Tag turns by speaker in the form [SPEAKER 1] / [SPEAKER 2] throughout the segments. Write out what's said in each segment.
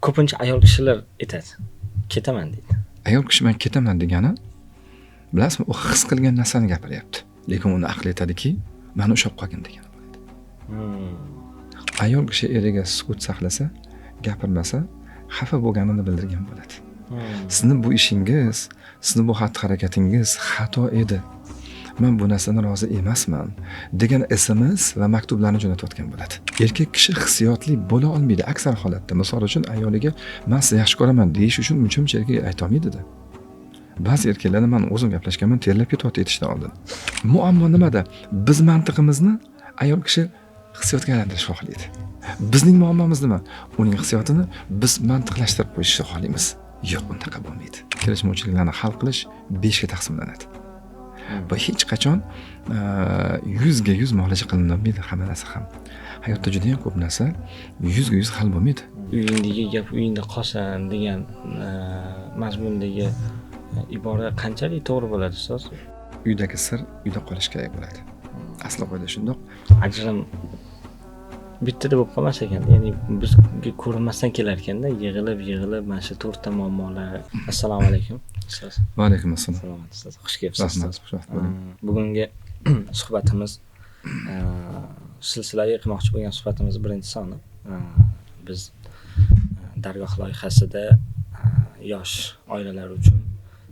[SPEAKER 1] Ko'pincha ayol kishilar aytadi, ketaman deydi.
[SPEAKER 2] Ayol kishi man ketaman degani, bilasizmi, u his qilgan narsani gapiryapti. Lekin uni aqli aytadiki, mani ushlab qolgin degani bo'ladi. Ayol kishi eriga sukut saqlasa, gapirmasa, xafa bo'lganini bildirgan bo'ladi. Sizni bu ishingiz, sizni bu xatti-harakatingiz xato edi. Men bu narsadan rozi emasman degan SMS va maktublarni jo'natayotgan bo'ladi. Erkak kishi hissiyotli bo'la olmaydi aksar holatda. Misol uchun, ayoliga "Men sizni yaxshi ko'raman" deyish uchun uncha-muncha erkak aytolmaydi-da. Ba'zi erkaklarni men o'zim gaplashganman, terlab ketyapti aytishdan oldin. Muammo nimada? Biz mantiqimizni ayol kishi hissiyotga aylantirishni xohlaydi. Bizning muammomiz nima? Uning hissiyotini biz mantiqlashtirib qo'yishni xohlaymiz. Yo'q, unaqa bo'lmaydi. Kelishmovchiliklarni hal qilish 5 ga taqsimlanadi. Va hech qachon 100 ga 100 muolaja qilinmaydi hamma narsa ham. Hayotda juda ham ko'p narsa 100 ga 100 hal bo'lmaydi.
[SPEAKER 1] Uyingdagi gap uyingda qolsin degan mazmundagi ibora qanchalik to'g'ri bo'ladi, ustoz?
[SPEAKER 2] Uydagi sir uyda qolishi kerak bo'ladi. Asli qoida shundoq.
[SPEAKER 1] Ajrim bittada bo'lib qolmas ekan, ya'ni bizga ko'rinmasdan kelar ekanda, yig'ilib yig'ilib mana shu to'rtta muammolar. Assalomu alaykum, ustoz.
[SPEAKER 2] Va alaykum assalom.
[SPEAKER 1] Salomat, ustoz, xush kelibsiz.
[SPEAKER 2] Rahmat,
[SPEAKER 1] ustoz.
[SPEAKER 2] Xushvaqt bo'ling.
[SPEAKER 1] Bugungi suhbatimiz silsilaviy qilmoqchi bo'lgan suhbatimiz birinchi soni. Biz dargoh loyihasida yosh oilalar uchun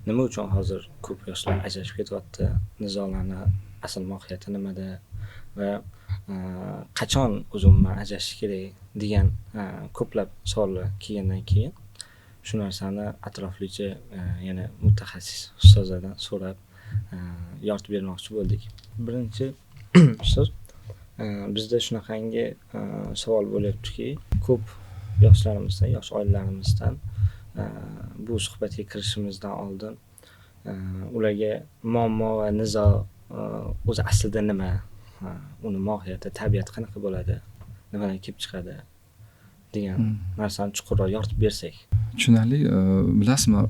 [SPEAKER 1] nima uchun hozir ko'p yoshlar ajrashib ketyapti, nizolarni asl mohiyati nimada va qachon o'zi umuman ajrashish kerak degan ko'plab savollar kelgandan keyin shu narsani atroflicha yana mutaxassis ustozlardan so'rab yoritib bermoqchi bo'ldik. Birinchi, ustoz, bizda shunaqangi savol bo'lyaptiki, ko'p yoshlarimizdan, yosh oilalarimizdan bu suhbatga kirishimizdan oldin ularga muammo va nizo o'zi aslida nima, uni mohiyati, tabiati qanaqa bo'ladi, nimadan kelib chiqadi degan narsani chuqurroq yoritib bersak.
[SPEAKER 2] Tushunarli. Bilasizmi,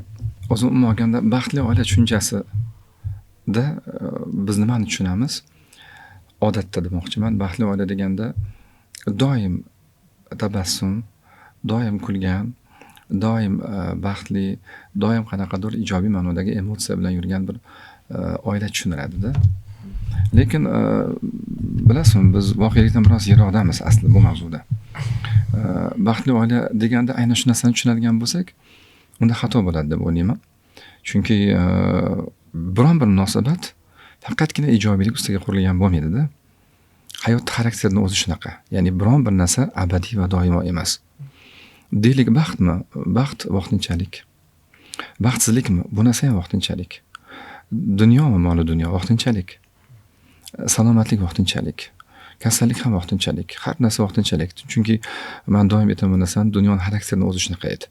[SPEAKER 2] o'zi umuman olganda baxtli oila tushunchasida biz nimani tushunamiz? Odatda demoqchiman, baxtli oila deganda doim tabassum, doim kulgan, doim baxtli, doim qanaqadir ijobiy ma'nodagi emotsiya bilan yurgan bir oila tushuniladida. Lekin bilasizmi, biz voqelikdan biroz yiroqdamiz asli bu mavzuda. Baxtli oila deganda aynan shu narsani tushunadigan bo'lsak, unda xato bo'ladi deb o'ylayman. Chunki biron bir munosabat faqatgina ijobiylik ustiga qurilgan bo'lmaydi-da. Hayot xarakterini o'zi shunaqa. Ya'ni biron bir narsa abadiy va doimo emas. Deylik, baxtmi? Baxt vaqtinchalik. Baxtsizlikmi? Bu narsa ham vaqtinchalik. Dunyomi, moli dunyo vaqtinchalik. Salomatlik vaqtinchalik. Kasallik ham vaqtinchalik. Har narsa vaqtinchalik. Chunki men doim aytaman bu narsani, dunyoni xarakterini o'zi shunaqa edi.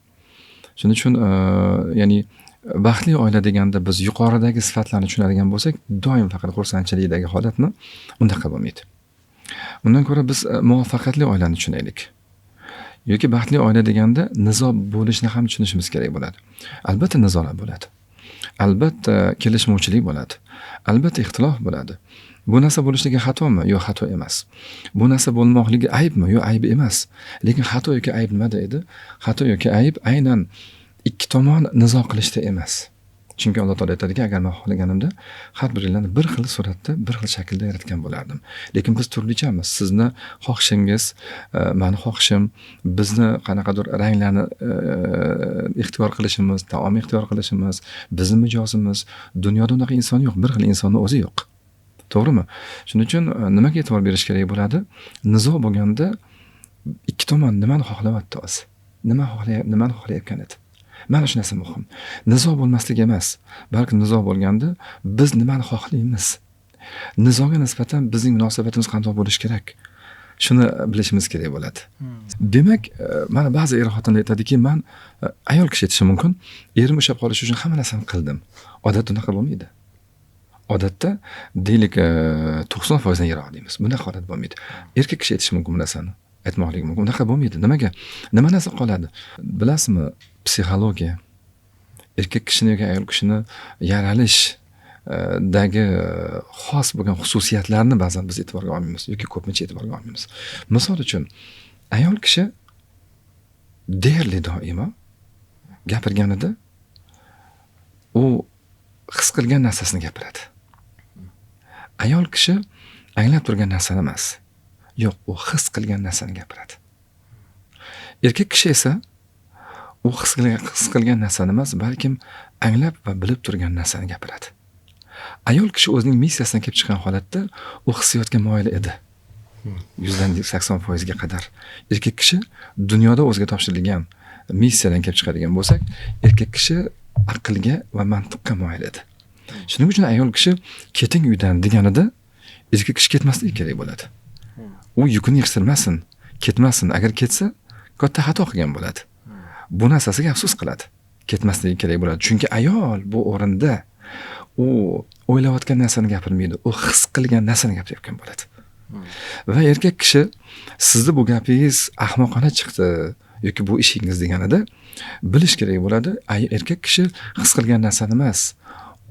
[SPEAKER 2] Shuning uchun ya'ni baxtli oila deganda biz yuqoridagi sifatlarni tushunadigan bo'lsak, doim faqat xursandchilikdagi holatni, undaqa bo'lmaydi. Undan ko'ra biz muvaffaqiyatli oilani tushunaylik. Yoki baxtli oila deganda nizo bo'lishini ham tushunishimiz kerak bo'ladi. Albatta nizolar bo'ladi. Albatta kelishmovchilik bo'ladi. Albatta ixtilof bo'ladi. Bu narsa bo'lishligi xatomi? Yo'q, xato emas. Bu narsa bo'lmoqligi aybmi? Yo'q, ayb emas. Lekin xato yoki ayb nimada edi? Xato yoki ayb aynan ikki tomon nizo qilishda emas. Chunki Alloh taolo aytadiki, agar men xohlaganimda har biringlarni bir xil suratda, bir xil shaklda yaratgan bo'lardim. Lekin biz turlichamiz. Sizni xohishingiz, mani xohishim, bizni qanaqadir ranglarni ixtiyor qilishimiz, taom ixtiyor qilishimiz, bizni mijozimiz, dunyoda unaqa inson yo'q, bir xil insonni o'zi yo'q. To'g'rimi? Shuning uchun nimaga e'tibor berish kerak bo'ladi? Nizo bo'lganda ikki tomon nimani xohlayapti o'zi? Nima nimani xohlayotgan edi? Mana shu narsa muhim. Nizo bo'lmasligi emas, balki nizo bo'lganda biz nimani xohlaymiz? Nizoga nisbatan bizning munosabatimiz qanday bo'lishi kerak? Shuni bilishimiz kerak bo'ladi. Demak, mana ba'zi er xotinlar aytadiki, man ayol kishi aytishi mumkin, erim ushlab qolish uchun hamma narsani qildim. Odatda unaqa bo'lmaydi. Odatda deylik, 90% yiroq deymiz. Bunaqa holat bo'lmaydi. Erkak kishi aytishi mumkin bu narsani. Aytmoqligi mumkin. Unaqa bo'lmaydi. Nimaga? Nima narsa qoladi? Bilasizmi, psixologiya erkak kishini yoki ayol kishini yaralish dagi xos bo'lgan xususiyatlarni ba'zan biz e'tiborga olmaymiz yoki ko'pincha e'tiborga olmaymiz. Misol uchun, ayol kishi deyarli doimo gapirganida u his qilgan narsasini gapiradi. Ayol kishi anglab turgan narsani emas, yo'q, u his qilgan narsani gapiradi. Erkak kishi esa u his qilgan narsani emas, balkim anglab va bilib turgan narsani gapiradi. Ayol kishi o'zining missiyasidan kelib chiqqan holatda u hissiyotga moyil edi. 80% ga qadar. Erkak kishi dunyoda o'ziga topshirilgan missiyadan kelib chiqadigan bo'lsak, erkak kishi aqlga va mantiqqa moyil edi. Shuning uchun ayol kishi keting uydan deganida erkak kishi ketmasligi kerak bo'ladi. U yukini yig'ishtirmasin, ketmasin. Agar ketsa, katta xato qilgan bo'ladi. Bu narsasiga afsus qiladi. Ketmasligi kerak bo'ladi. Chunki ayol bu o'rinda u o'ylayotgan narsani gapirmaydi, u his qilgan narsani gapirayotgan bo'ladi. Va erkak kishi sizni bu gapingiz ahmoqona chiqdi yoki bu ishingiz deganida bilish kerak bo'ladi. Erkak kishi his qilgan narsani emas,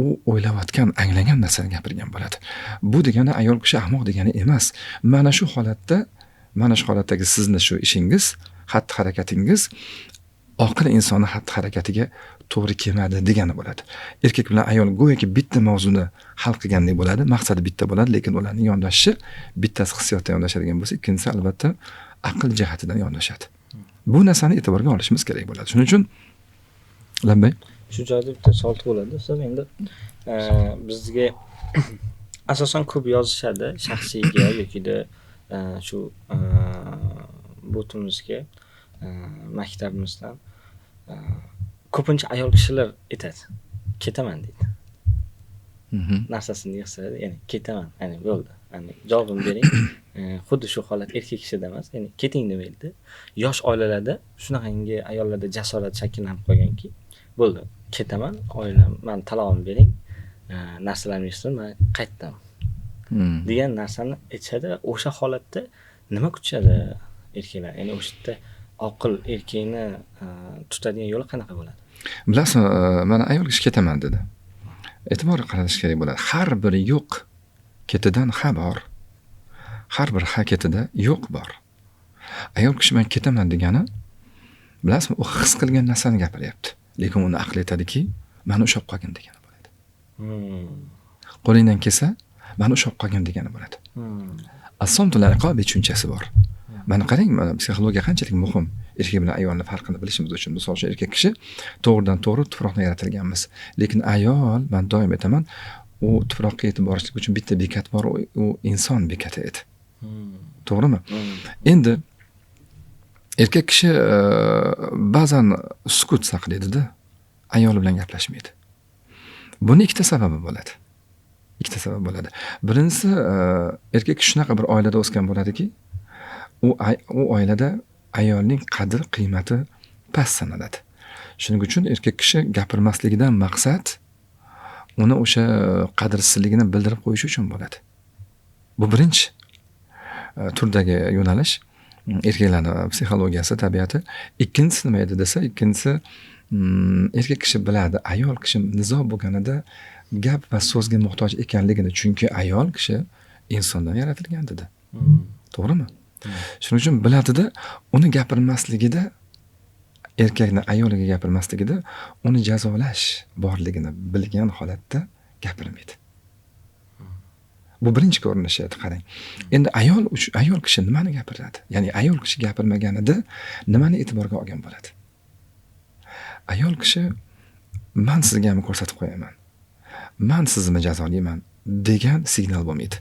[SPEAKER 2] u o'ylayotgan, anglagan narsani gapirgan bo'ladi. Bu degani ayol kishi ahmoq degani emas. Mana shu holatda, mana shu holatdagi sizni shu ishingiz, xatti-harakatingiz oqil insonning xatti-harakatiga to'g'ri kelmadi degani bo'ladi. Erkak bilan ayol go'yoki bitta mavzuni hal qilgandek bo'ladi, maqsadi bitta bo'ladi, lekin ularning yondashishi bittasi hissiyotdan yondashadigan bo'lsa, ikkinchisi albatta aql jihatidan yondashadi. Bu narsani e'tiborga olishimiz kerak bo'ladi. Shuning uchun labbay,
[SPEAKER 1] shu joyda bitta savol tug'iladi. Ustoz, endi bizga asosan ko'p yozishadi shaxsiyga yokida shu botimizga, maktabimizdan ko'pincha ayol kishilar aytadi, ketaman deydi. Narsasini yig'ishtiradi, ya'ni ketaman, ya'ni bo'ldi, ya'ni javobimni bering. Xuddi shu holat erkak kishida emas, ya'ni keting demaydi. Yosh oilalarda shunaqangi ayollarda jasorat shakllanib qolganki, bo'ldi, ketaman, oilam, mani talog'imni bering, narsalarni yig'ishtirib, man qaytdim degan narsani aytishadi. O'sha holatda nima kutishadi erkaklar? Ya'ni o'sha yerda oqil erkakni tutadigan yo'li qanaqa bo'ladi?
[SPEAKER 2] Bilasizmi, mana ayol kishi ketaman dedi. E'tibor qaratish kerak bo'ladi. Har bir yo'q ketidan ha bor. Har bir ha ketida yo'q bor. Ayol kishi men ketaman degani, bilasizmi, u his qilgan narsani gapiryapti. Lekin uni aql aytadiki, meni ushlab qolgin degani bo'ladi. Qo'lingdan kelsa, meni ushlab qolgin degani bo'ladi. As-somtul iqobi tushunchasi bor. Mana qarang, mana psixologiya qanchalik muhim. Erkak bilan ayolning farqini bilishimiz uchun. Misol uchun, erkak kishi to'g'ridan to'g'ri tuproqdan yaratilganmiz. Lekin ayol, men doim aytaman, u tuproqqa yetib borishlik uchun bitta bekat bor, u inson bekati edi. To'g'rimi? Endi erkak kishi ba'zan sukut saqlaydi-da, ayoli bilan gaplashmaydi. Buni ikkita sababi bo'ladi. Ikkita sabab bo'ladi. Birinchisi, erkak kishi shunaqa bir oilada o'sgan bo'ladiki, u oilada ayolning qadr qiymati past sanaladi. Shuning uchun erkak kishi gapirmasligidan maqsad uni o'sha qadrsizligini bildirib qo'yish uchun bo'ladi. Bu birinchi turdagi yo'nalish, erkaklarning psixologiyasi, tabiati. Ikkinchisi nima edi desa, ikkinchisi erkak kishi biladi, ayol kishi nizo bo'lganida gap va so'zga muhtoj ekanligini, chunki ayol kishi insondan yaratilgan dedi. To'g'rimi? Shuning uchun biladida, uni gapirmasligida, erkakni ayoliga gapirmasligida uni jazolash borligini bilgan holatda gapirmaydi. Bu birinchi ko'rinishi edi, qarang. Endi ayol kishi nimani gapiradi? Ya'ni ayol kishi gapirmaganida nimani e'tiborga olgan bo'ladi? Ayol kishi men sizga ham ko'rsatib qo'yaman, men sizni jazolayman degan signal bo'lmaydi.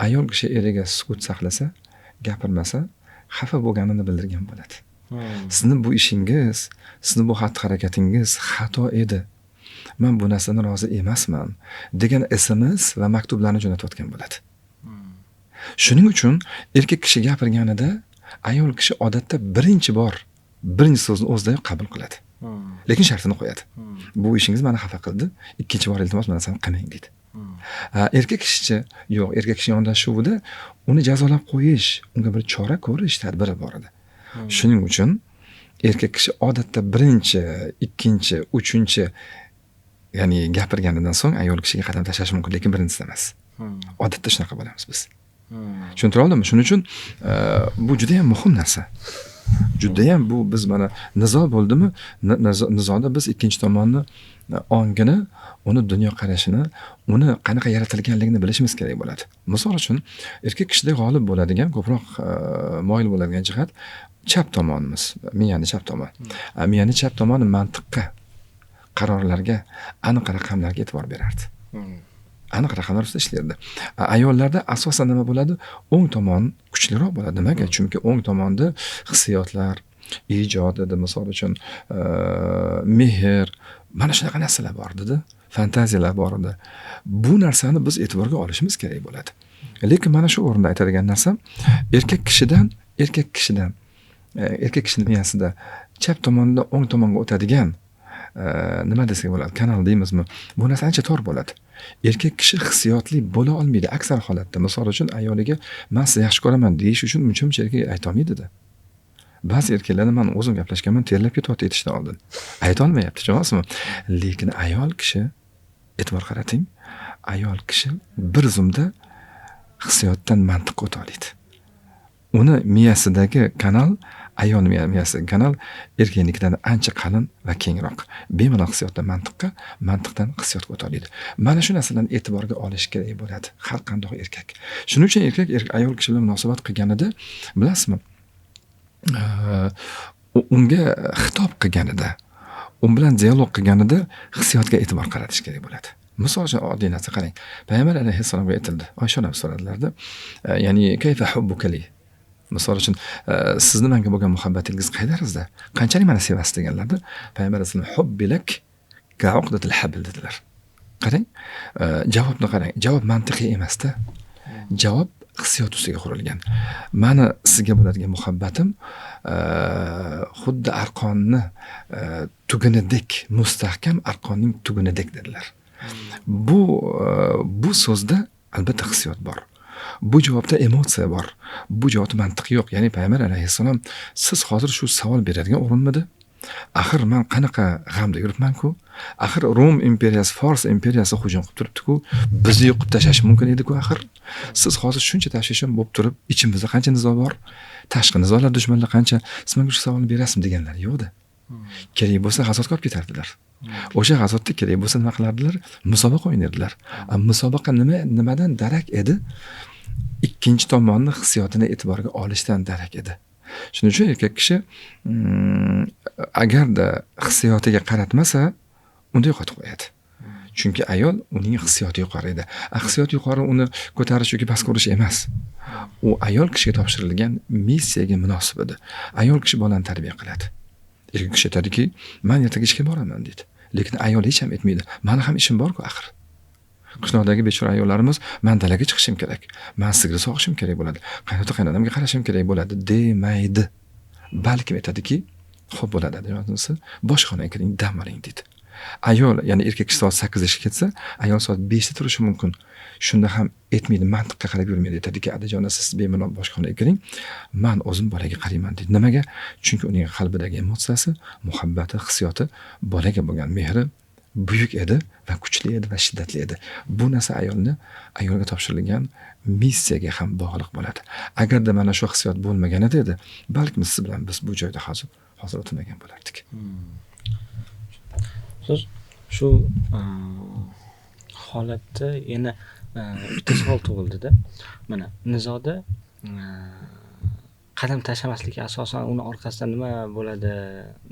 [SPEAKER 2] Ayol kishi eriga sukut saqlasa, gapirmasa, xafa bo'lganini bildirgan bo'ladi. Sizni bu ishingiz, sizni bu xatti-harakatingiz xato edi. Men bu narsadan rozi emasman degan SMS va maktublarni jo'natayotgan bo'ladi. Shuning uchun erkak kishi gapirganida ayol kishi odatda birinchi bor birinchi so'zni o'zidayoq qabul qiladi. Lekin shartini qo'yadi. Bu ishingiz meni xafa qildi, ikkinchi bor iltimos mana seni qilmang deydi. Erkak kishichi yo'q, erkak kishi yondashuvida uni jazolab qo'yish, unga bir chora ko'rish tadbiri bor edi. Shuning uchun erkak kishi odatda birinchi, ikkinchi, uchinchi, ya'ni gapirganidan so'ng ayol kishiga qadam tashlashi mumkin, lekin birinchisida emas. Odatda shunaqa bo'lamiz biz. Tushuntira oldimmi? Shuning uchun bu juda ham muhim narsa. Judayam bu biz mana nizo bo'ldimi, nizoda biz ikkinchi tomonni ongini, uni dunyoqarashini, uni qanaqa yaratilganligini bilishimiz kerak bo'ladi. Misol uchun, erkak kishida g'olib bo'ladigan, ko'proq moyil bo'ladigan jihat chap tomonimiz, miyani chap tomon. Miyani chap tomoni mantiqqa, qarorlarga, aniq raqamlarga e'tibor berardi. Aniq raqamlar ustida ishlardi. Ayollarda asosan nima bo'ladi? O'ng tomon kuchliroq bo'ladi. Nimaga? Chunki o'ng tomonda hissiyotlar, ijod edi, misol uchun, mehr, mana shunaqa narsalar bor edi, fantaziyalar bor edi. Bu narsani biz e'tiborga olishimiz kerak bo'ladi. Lekin mana shu o'rinda aytadigan narsam, erkak kishining miyasida chap tomondan o'ng tomonga o'tadigan nima desak bo'ladi, kanal deymizmi? Bu narsa ancha tor bo'ladi. Erkak kishi hissiyotli bo'la olmaydi aksar holatda. Misol uchun, ayoliga "Men sizni yaxshi ko'raman" deyish uchun uncha-muncha erkak ayta olmaydi-da. Ba'zi erkaklarni men o'zim gaplashganman, terlab ketyapti aytishdan oldin. Ayta olmayapti, tushunasizmi? Lekin ayol kishi, e'tibor qarating, ayol kishi bir zumda hissiyotdan mantiqqa o'ta oladi. Uni miyasidagi kanal, ayol miyasidagi kanal erkaknikidan ancha qalin va kengroq. Bemalol hissiyotdan mantiqqa, mantiqdan hissiyotga o'ta oladi. Mana shu narsalarni e'tiborga olish kerak bo'ladi har qanday erkak. Shuning uchun erkak ayol kishi bilan munosabat qilganida, bilasizmi, unga xitob qilganida, u bilan dialog qilganida hissiyotga e'tibor qaratish kerak bo'ladi. Misol uchun, oddiy narsa qarang. Payg'ambar alayhissalomga aytildi. Oysha onam so'radilarda, ya'ni kayfa hubbuka li? Misol uchun, sizni menga bo'lgan muhabbatingiz qay darajada? Qanchalik meni sevasiz deganlarda, Payg'ambar alayhissalom hubbilak ka'uqdatil habl dedilar. Qarang, javobni qarang. Javob mantiqiy emas-da. Javob hissiyot ustiga qurilgan. Mani sizga bo'ladigan muhabbatim xuddi arqonni tugunidek, mustahkam arqonning tugunidek dedilar. Bu so'zda albatta hissiyot bor. Bu javobda emotsiya bor. Bu javobda mantiq yo'q. Ya'ni Payg'ambar alayhissalom, siz hozir shu savol beradigan o'rinmidi? Axir men qanaqa g'amda yuribman-ku? Axir Rum imperiyasi, Fors imperiyasi hujum qilib turibdi-ku, bizni yo'q qilib tashlash mumkin edi-ku axir. Siz hozir shuncha tashvishim bo'lib turib, ichimizda qancha nizo bor? Tashqi nizolar, dushmanlar qancha? Siz menga shu savolni berasizmi deganlar yo'q-da. Kerak bo'lsa g'azotga olib ketardilar. O'sha g'azotda kerak bo'lsa nima qilardilar? Musobaqa o'ynardilar. Musobaqa nimadan darak edi? Ikkinchi tomonni hissiyotini e'tiborga olishdan darak edi. Shuning uchun erkak kishi agarda hissiyotiga qaratmasa, unda yo'qotib qo'yadi. Chunki ayol uning hissiyoti yuqori edi. Hissiyot yuqori uni ko'tarish yoki pastga urish emas. U ayol kishiga topshirilgan missiyaga munosib edi. Ayol kishi bolani tarbiya qiladi. Erkak kishi aytadiki, men ertaga ishga boraman deydi. Lekin ayol hech ham aytmaydi. Meni ham ishim bor-ku axir. Qishloqdagi bechora ayollarimiz, men dalaga chiqishim kerak, men sigir sog'ishim kerak bo'ladi, qaynota qaynonamga qarashim kerak bo'ladi demaydi. Balkim aytadiki, xo'p bo'ladi, deyapsiz, boshxonaga kiring, dam oling deydi. Ayol, ya'ni erkak kishi soat 8 da ishga ketsa, ayol soat 5 da turishi mumkin. Shunda ham aytmaydi, mantiqqa qarab yurmaydi. Aytadiki, adajon, siz bemalol boshxonaga kiring, men o'zim bolaga qarayman deydi. Nimaga? Chunki uning qalbidagi emotsiyasi, muhabbati, hissiyoti, bolaga bo'lgan mehri buyuk edi va kuchli edi va shiddatli edi. Bu narsa ayolga topshirilgan missiyaga ham bog'liq bo'ladi. Agarda mana shu hissiyot bo'lmaganida edi, balkim siz bilan biz bu joyda hozir o'tirmagan bo'lardik.
[SPEAKER 1] Siz shu holatda yana bitta savol tug'ildi-da. Mana nizoda qadam tashlamaslikka asosan uni orqasidan nima bo'ladi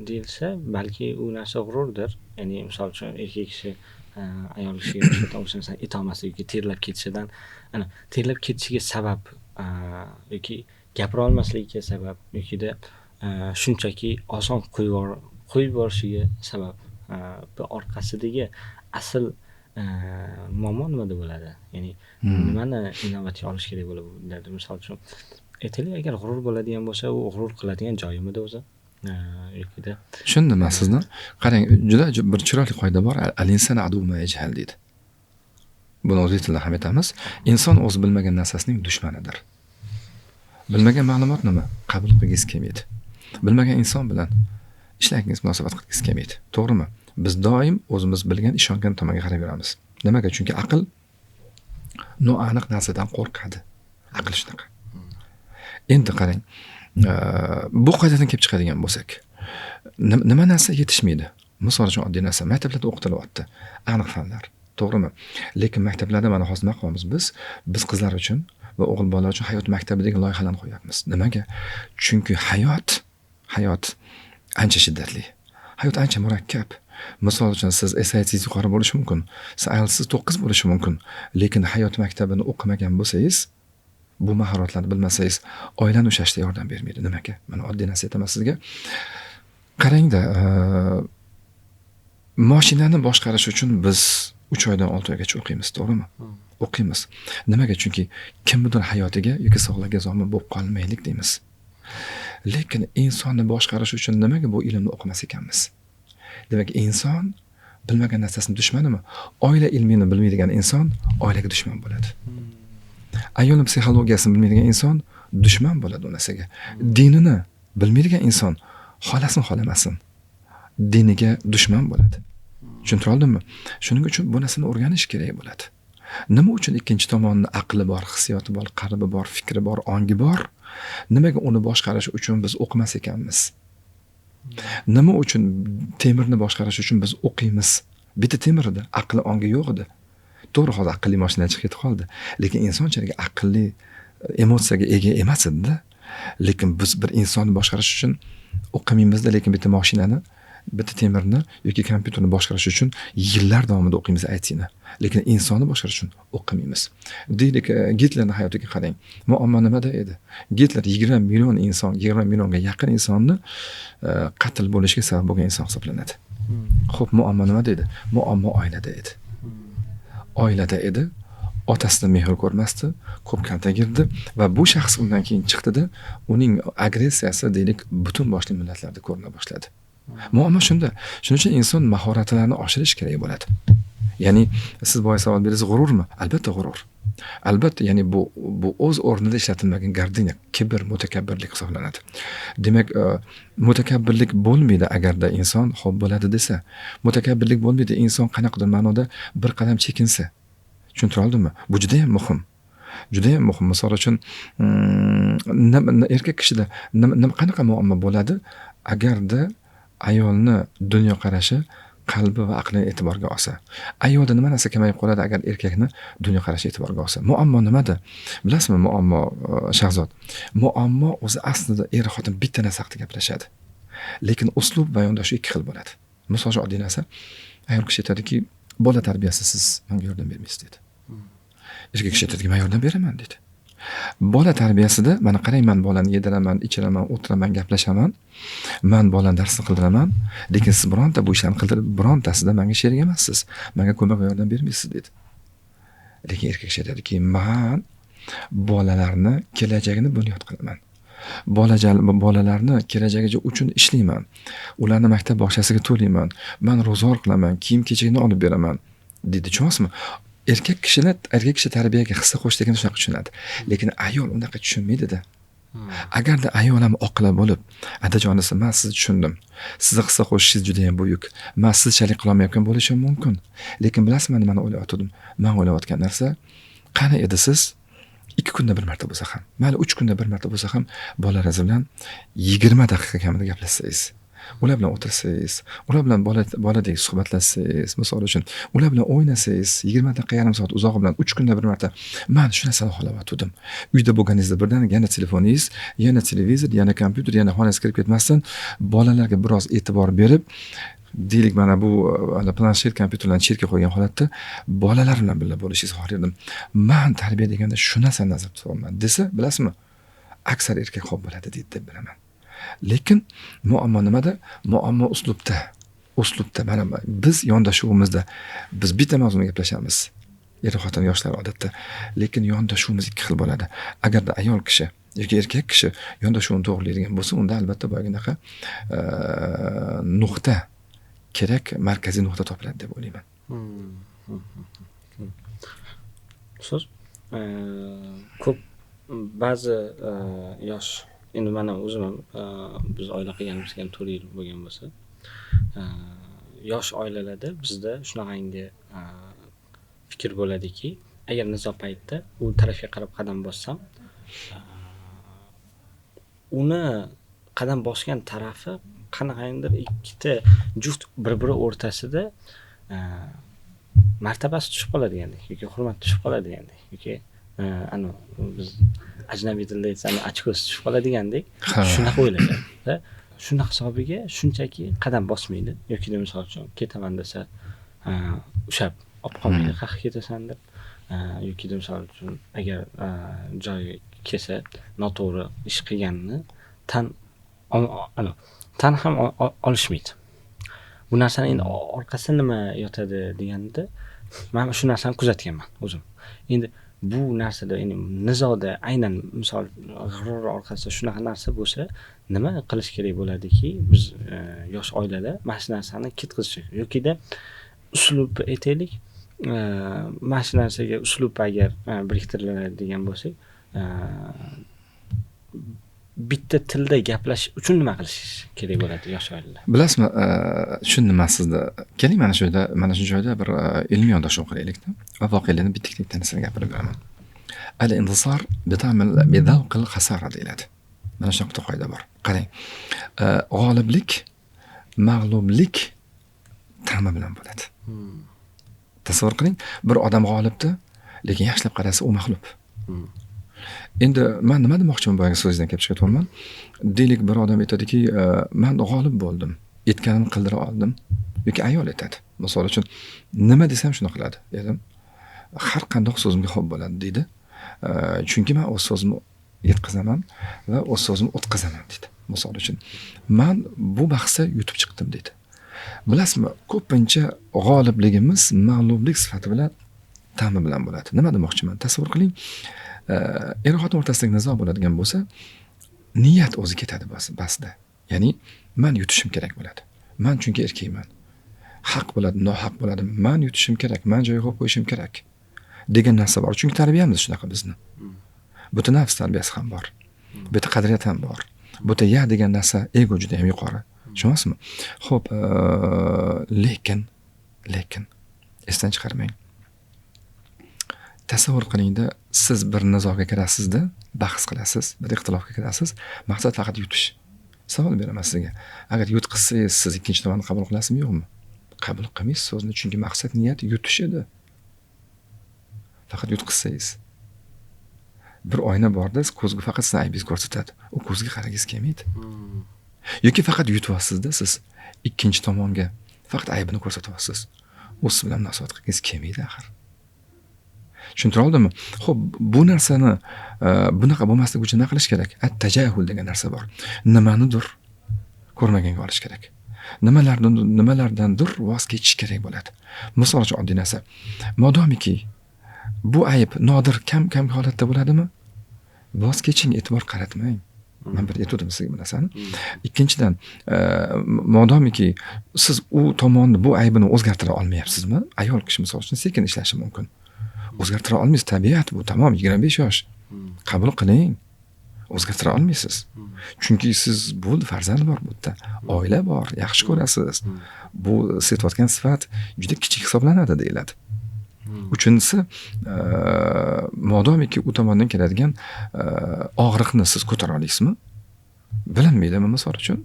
[SPEAKER 1] deyilsa, balki u narsa g'ururdir. Ya'ni misol uchun erkak kishi ayol kishiga nisbatan o'sha narsani aytolmasligi yoki terlab ketishidan, ana terlab ketishiga sabab yoki gapira olmasligiga sabab yokida shunchaki oson qo'yib yuborishiga sabab, bu orqasidagi asl muammo nimada bo'ladi? Ya'ni nimani inobatga olish kerak bo'ladi? Misol uchun aytaylik, agar g'urur bo'ladigan bo'lsa, u g'urur qiladigan joyimidi o'zi? Yokida
[SPEAKER 2] tushundim men sizni. Qarang, juda bir chiroyli qoida bor. Al-insanu adu ma yajhal deydi. Buni o'zbek tilida ham aytamiz. Inson o'zi bilmagan narsasining dushmanidir. Bilmagan ma'lumot nima? Qabul qilgisi kelmaydi. Bilmagan inson bilan ishlagingiz, munosabat qilgisi kelmaydi. To'g'rimi? Biz doim o'zimiz bilgan, ishongan tomonga qarab yuramiz. Nimaga? Chunki aql noaniq narsadan qo'rqadi. Aql shunaqa. Endi qarang, Bu qoidadan kelib chiqadigan bo'lsak, nima narsa yetishmaydi? Misol uchun oddiy narsa, maktablarda o'qitilyapti aniq fanlar, to'g'rimi? Lekin maktablarda mana hozir nima qilyapmiz biz? Biz qizlar uchun va o'g'il bolalar uchun hayot maktabi degan loyihalarni qo'yapmiz. Nimaga? Chunki hayot ancha shiddatli. Hayot ancha murakkab. Misol uchun siz SATingiz yuqori bo'lishi mumkin, siz IELTSiz 9 bo'lishi mumkin, lekin hayot maktabini o'qimagan bo'lsangiz, bu mahoratlarni bilmasangiz, oilani ushlashda yordam bermaydi. Nimaga? Mana oddiy narsa aytaman sizga. Qarangda, mashinani boshqarish uchun biz 3 oydan 6 oygacha o'qiymiz, to'g'rimi? O'qiymiz. Nimaga? Chunki kimnidir hayotiga yoki sog'ligiga zomin bo'lib qolmaylik deymiz. Lekin insonni boshqarish uchun nimaga bu ilmni o'qimas ekanmiz? Demak, inson bilmagan narsasini dushmanimi? Oila ilmini bilmaydigan inson oilaga dushman bo'ladi. Ayolning psixologiyasini bilmaydigan inson dushman bo'ladi u narsaga. Dinini bilmaydigan inson xohlasin xohlamasin diniga dushman bo'ladi. Tushuntira oldimmi? Shuning uchun bu narsani o'rganish kerak bo'ladi. Nima uchun ikkinchi tomonni aqli bor, hissiyoti bor, qalbi bor, fikri bor, ongi bor? Nimaga uni boshqarish uchun biz o'qimas ekanmiz? Nima uchun temirni boshqarish uchun biz o'qiymiz? Bitta temir edi, aqli ongi yo'q edi. To'g'ri, hozir aqlli mashina chiqib ketib qoldi, lekin insonchalik aqlli emotsiyaga ega emas edi-da. Lekin biz bir insonni boshqarish uchun o'qimaymizda, lekin bitta mashinani, bitta temirni yoki kompyuterni boshqarish uchun yillar davomida o'qiymiz ITni. Lekin insonni boshqarish uchun o'qimaymiz. Deylik, Gitlerning hayotiga qarang. Muammo nimada edi? Gitler 20 million inson, 20 millionga yaqin insonni qatl bo'lishiga sabab bo'lgan inson hisoblanadi. Xo'p, muammo nimada edi? Muammo oilada edi. Oilada edi. Otasidan mehr ko'rmasdi, ko'p kaltak yerdi va bu shaxs undan keyin chiqdida, uning agressiyasi deylik butun boshli millatlarda ko'rina boshladi. Muammo shunda. Shuning uchun inson mahoratlarini oshirish kerak bo'ladi. Ya'ni siz boya savol berdingiz, g'ururmi? Albatta g'urur. Albatta, ya'ni bu o'z o'rnida ishlatilmagan гордыня, kibr, mutakabbirlik hisoblanadi. Demak, mutakabbirlik bo'lmaydi agarda inson xo'p bo'ladi desa. Mutakabbirlik bo'lmaydi inson qanaqadir ma'noda bir qadam chekinsa. Tushuntira oldimmi? Bu juda ham muhim. Juda ham muhim. Misol uchun, erkak kishida nima qanaqa muammo bo'ladi agarda ayolni dunyoqarashi, qalbi va aqlini e'tiborga olsa. Ayolda nima narsa kamayib qoladi agar erkakni dunyoqarashi e'tiborga olsa? Muammo nimada? Bilasizmi muammo, Shahzod? Muammo o'zi aslida er xotin bitta narsa haqida gaplashadi. Lekin uslub va yondashuv ikki xil bo'ladi. Misol uchun oddiy narsa, ayol kishi aytadiki, bola tarbiyasi siz menga yordam bermaysiz dedi. Erkak kishi aytadiki, men yordam beraman dedi. Bola tarbiyasida mana qarang, men bolani yediraman, ichiraman, o'tiraman, gaplashaman. Men bolani darsini qildiraman, lekin siz bironta bu ishlarni qildirib, birontasida menga sherik emassiz. Menga ko'mak va yordam bermaysiz dedi. Lekin erkak kishi aytadiki, men bolalarni kelajagini bunyod qilaman. Bolalarni kelajagi uchun ishlayman. Ularni maktab bog'chasiga to'layman. Men ro'zg'or qilaman, kiyim-kechagini olib beraman dedi. Tushunyapsizmi? Erkak kishi tarbiyaga hissa qo'shish degani shunaqa tushunadi. Lekin ayol unaqa tushunmaydi-da. Agarda ayol ham oqila bo'lib, adajonisi, men sizni tushundim. Sizni hissa qo'shishingiz juda ham buyuk. Men sizchalik qilolmayotgan bo'lishim mumkin. Lekin bilasizmi, nimani o'ylayotgandim? Men o'ylayotgan narsa, qani edi siz 2 kunda bir marta bo'lsa ham, mayli 3 kunda bir marta bo'lsa ham bolalaringiz bilan 20 daqiqa kamida gaplashsangiz, ular bilan o'tirsangiz, ular bilan boladek suhbatlashsangiz, misol uchun, ular bilan o'ynasangiz, 20 daqiqa yarim soat uzog'i bilan 3 kunda bir marta, men shu narsani xohlayotgandim. Uyda bo'lganingizda birdaniga yana telefoningiz, yana televizor, yana kompyuter, yana xonangizga kirib ketmasdan bolalarga biroz e'tibor berib, deylik mana bu planshet kompyuterlarni chetga qo'ygan holatda bolalar bilan birga bo'lishingizni xohlardim. Men tarbiya deganda shu narsani nazarda tutyapman desa, bilasizmi, aksar erkak xo'p bo'ladi deydi deb bilaman. Lekin muammo nimada? Muammo uslubda. Uslubda mana biz yondashuvimizda biz bitta mavzuni gaplashamiz. Er xotin yoshlar odatda, lekin yondashuvimiz ikki xil bo'ladi. Agarda ayol kishi yoki erkak kishi yondashuvini to'g'rilaydigan bo'lsa, unda albatta boyaginaqa nuqta kerak, markaziy nuqta topiladi deb o'ylayman.
[SPEAKER 1] Ustoz, ko'p ba'zi yosh, endi mana o'zim ham biz oila qilganimizga ham 4 yil bo'lgan bo'lsa, yosh oilalarda bizda shunaqangi fikr bo'ladiki, agar nizo paytida u tarafga qarab qadam bossam, Uni qadam bosgan tarafi qanaqandir ikkita juft bir-biri o'rtasida martabasi tushib qoladigandek yoki hurmat tushib qoladigandek yoki biz ajnabiy tilda aytsam ochkosi tushib qoladigandek shunaqa o'ylashadi. Shuni hisobiga shunchaki qadam bosmaydi yoki misol uchun ketaman desa ushlab olib qolmaydi, qayerga ketasan deb, yoki misol uchun agar joyi kelsa noto'g'ri ish qilganini tan ham olishmaydi. Bu narsani endi orqasida nima yotadi deganda men shu narsani kuzatganman o'zim. Endi bu narsada, ya'ni nizoda aynan misol g'urur orqasida shunaqa narsa bo'lsa, nima qilish kerak bo'ladiki, biz yosh oilada mana shu narsani ketkazish yokida uslub aytaylik, mana shu narsaga uslub agar biriktiriladigan bo'lsak, bitta tilda gaplashish uchun nima qilish kerak bo'ladi yosh oilalar?
[SPEAKER 2] Bilasizmi, tushundim man sizni. Keling mana shu yerda, mana shu joyda bir ilmiy yondashuv qilaylikda va voqelikni bitta-bitta narsani gapirib beraman. Al-intisor bi-dawqil xasara deyiladi. Mana shunaqa qoida bor. Qarang, g'oliblik mag'lublik ta'mi bilan bo'ladi. Tasavvur qiling, bir odam g'olibdi, lekin yaxshilab qarasa u mag'lub. Endi men nima demoqchiman boyagi so'zingizdan kelib chiqyapman. Deylik bir odam aytadiki, men g'olib bo'ldim, aytganimni qildira oldim, yoki ayol aytadi. Misol uchun, nima desam shuni qiladi dedim. Har qanday so'zimga xo'p bo'ladi deydi. Chunki men o'z so'zimni yetkazaman va o'z so'zimni o'tkazaman deydi. Misol uchun, men bu bahsda yutib chiqdim deydi. Bilasizmi, ko'pincha g'olibligimiz mag'lublik sifati bilan ta'mi bilan bo'ladi. Nima demoqchiman? Tasavvur qiling, er xotin o'rtasidagi nizo bo'ladigan bo'lsa, niyat o'zi ketadi basida. Ya'ni men yutishim kerak bo'ladi. Men chunki erkakman. Haq bo'ladi, nohaq bo'ladi. Men yutishim kerak, men joyiga qo'yib qo'yishim kerak degan narsa bor. Chunki tarbiyamiz shunaqa bizni. Bu yerda nafs tarbiyasi ham bor. Bu yerda qadriyat ham bor. Bu yerda ya degan narsa ego juda ham yuqori. Tushunasizmi? Xo'p, lekin esdan chiqarmang. Tasavvur qilingda, siz bir nizoga kirasizda, bahs qilasiz, bir ixtilofga kirasiz, maqsad faqat yutish. Savol beraman sizga. Agar yutqizsangiz, siz ikkinchi tomonni qabul qilasizmi, yo'qmi? Qabul qilmaysiz so'zni, chunki maqsad niyat yutish edi. Faqat yutqizsangiz. Bir oyna borda, ko'zga faqat sizni aybingizni ko'rsatadi. U ko'zga qaragingiz kelmaydi. Yoki faqat yutyapsizda siz ikkinchi tomonga faqat aybini ko'rsatyapsiz. U siz bilan munosabat qilgingiz kelmaydi axir. Tushuntira oldimmi? Xo'p, bu narsani bunaqa bo'lmasligi uchun nima qilish kerak? At-tajahul degan narsa bor. Nimanidir ko'rmaganga olish kerak. Nimalardandir voz kechish kerak bo'ladi. Misol uchun oddiy narsa. Modomiki bu ayb nodir kam-kam holatda bo'ladimi? Voz keching, e'tibor qaratmang. Men bir aytdim sizga bu narsani. Ikkinchidan, modomiki siz u tomonni bu aybini o'zgartira olmayapsizmi? Ayol kishi misol uchun sekin ishlashi mumkin. O'zgartira olmaysiz, tabiat bu, tamom 25 yosh. Qabul qiling. O'zgartira olmaysiz. Chunki siz bo'ldi, farzand bor bu yerda, oila bor, yaxshi ko'rasiz. Bu siz aytayotgan sifat juda kichik hisoblanadi deyiladi. Uchinchisi, modomiki u tomondan keladigan og'riqni siz ko'tara olasizmi? Bilinmaydimi misol uchun?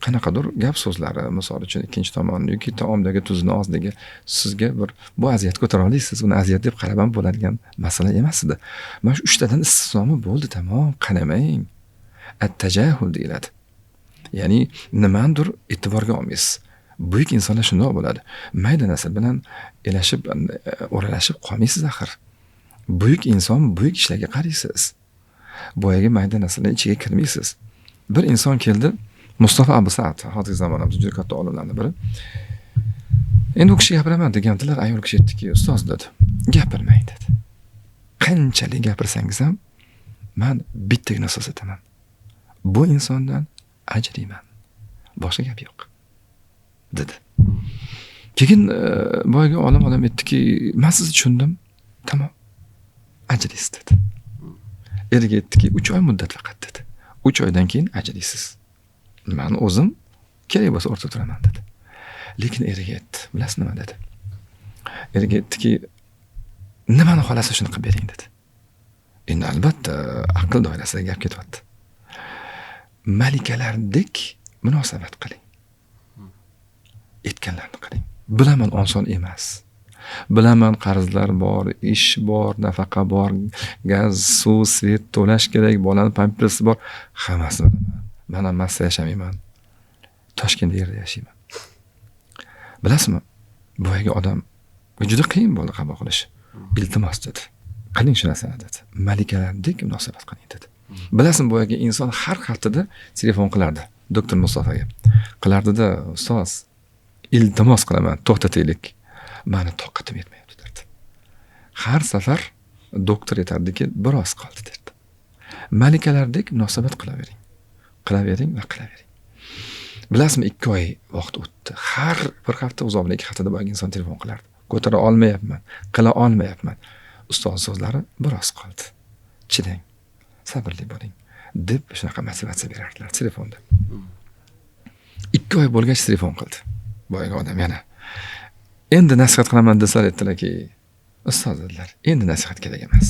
[SPEAKER 2] Qanaqadir gap so'zlari, misol uchun ikkinchi tomon yoki taomdagi tuzni ozligi sizga bir bu aziyat ko'tara olasiz, uni aziyat deb qarab ham bo'ladigan masala emas edi. Mana shu uchtadan istisnomi bo'ldi, tamom, qaramang. At-tajahul deyiladi. Ya'ni nimanidir e'tiborga olmaysiz. Buyuk insonlar shundoq bo'ladi. Mayda narsa bilan elashib, o'ralashib qolmaysiz axir. Buyuk inson buyuk ishlarga qaraysiz. Boyagi mayda narsalar ichiga kirmaysiz. Bir inson keldi, Mustafa Abu Sa'd, hozirgi zamonamizda juda katta olimlarning biri. Endi u kishi gapiraman degandilar, ayol kishi aytdiki, ustoz dedi, gapirmang dedi. Qanchalik gapirsangiz ham men bittagina so'z aytaman. Bu insondan ajrayman. Boshqa gap yo'q, dedi. Keyin boyagi olim odam aytdiki, men sizni tushundim. Tamom. Ajraysiz dedi. Eriga aytdiki, 3 oy muddat faqat dedi. 3 oydan keyin ajraysiz. Men o'zim kerak bo'lsa o'rtada turaman dedi. Lekin eriga aytdi, bilasiz nima dedi? Eriga aytdiki, nimani xohlasa shuni qilib bering dedi. Endi albatta aql doirasida gap ketyapti. Malikalardek munosabat qiling. Aytganlarni qiling. Bilaman oson emas. Bilaman qarzlar bor, ish bor, nafaqa bor, gaz, suv, svet to'lash kerak, bolani pampersi bor, hammasini bilaman. Man ham massa yashamayman. Toshkentda yerda yashayman. Bilasizmi, boyagi odam juda qiyin bo'ldi qabul qilish. Iltimos dedi. Qiling shu narsani dedi. Malikalardek munosabat qiling dedi. Bilasizmi, boyagi inson har haftada telefon qilardi doktor Mustafoga. Qilardida, ustoz, iltimos qilaman, to'xtataylik. Mani toqatim yetmayapti derdi. Har safar doktor aytardiki, biroz qoldi derdi. Malikalardek munosabat qilavering. Qilavering va qilavering. Bilasizmi, 2 oy vaqt o'tdi. Har bir hafta, uzoq bilan 2 haftada boyagi inson telefon qilardi. Ko'tara olmayapman, qila olmayapman. Ustoz so'zlari biroz qoldi. Chidang, sabrli bo'ling deb shunaqa motivatsiya berardilar telefonda. 2 oy bo'lgach telefon qildi boyagi odam yana. Endi nasihat qilaman desalar aytdilarki, ustoz dedilar, endi nasihat kerak emas.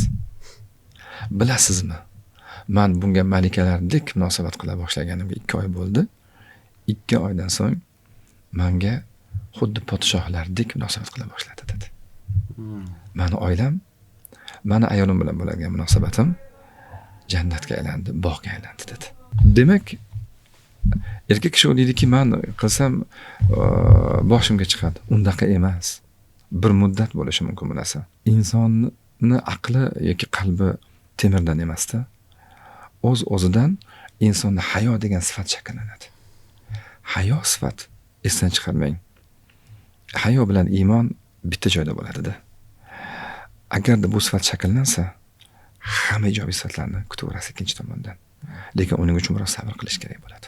[SPEAKER 2] Bilasizmi, man bunga malikalardek munosabat qila boshlaganimga 2 oy bo'ldi. 2 oydan so'ng menga xuddi podshohlardek munosabat qila boshladi dedi. Mani oilam, mani ayolim bilan bo'ladigan munosabatim jannatga aylandi, bog'ga aylandi dedi. Demak, erkak kishi o'ylaydiki, man qilsam boshimga chiqadi. Undaqa emas. Bir muddat bo'lishi mumkin bu narsa. Insonni aqli yoki qalbi temirdan emasda, o'z-o'zidan insonda hayo degan sifat shakllanadi. Hayo sifat esdan chiqarmang. Hayo bilan iymon bitta joyda bo'ladida. Agarda bu sifat shakllansa, hamma ijobiy sifatlarni kutaverasiz ikkinchi tomondan. Lekin uning uchun biroz sabr qilish kerak bo'ladi.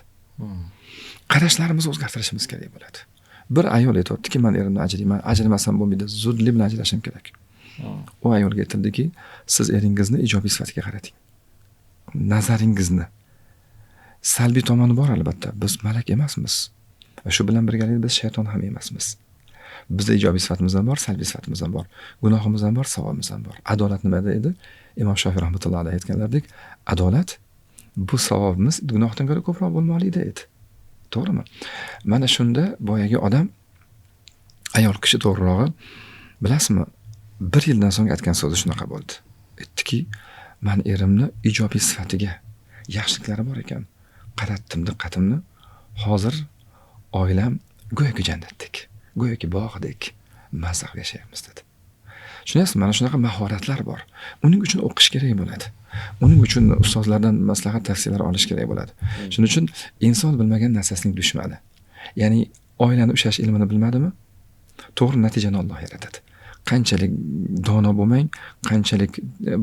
[SPEAKER 2] Qarashlarimizni o'zgartirishimiz kerak bo'ladi. Bir ayol aytyaptiki, men erimdan ajrayman, ajramasam bo'lmaydi, zudlik bilan ajrashim kerak. U ayolga aytildiki, siz eringizni ijobiy sifatiga qarating. Nazaringizni. Salbiy tomoni bor albatta. Biz malak emasmiz. Va shu bilan birgalikda biz shayton ham emasmiz. Bizda ijobiy sifatimiz ham bor, salbiy sifatimiz ham bor. Gunohimiz ham bor, savobimiz ham bor. Adolat nimada edi? Imom Shofiy rahmatullohi alayhi aytganlaridek, adolat bu savobimiz gunohdan ko'ra ko'proq bo'lmoqlida edi. To'g'rimi? Mana shunda boyagi odam, ayol kishi to'g'rirog'i, bilasizmi, 1 yildan so'ng aytgan so'zi shunaqa bo'ldi. Aytdiki, men erimni ijobiy sifatiga, yaxshiliklari bor ekan, qaratdim diqqatimni. Hozir oilam go'yoki jannatdek, go'yoki bog'dek mazza qilib yashayapmiz dedi. Tushunasizmi? Mana shunaqa mahoratlar bor. Uning uchun o'qish kerak bo'ladi. Uning uchun ustozlardan maslahat, tavsiyalar olish kerak bo'ladi. Shuning uchun inson bilmagan narsasining dushmani. Ya'ni oilani ushlash ilmini bilmadimi? To'g'ri natijani Alloh yaratadi. Qanchalik dono bo'lmang, qanchalik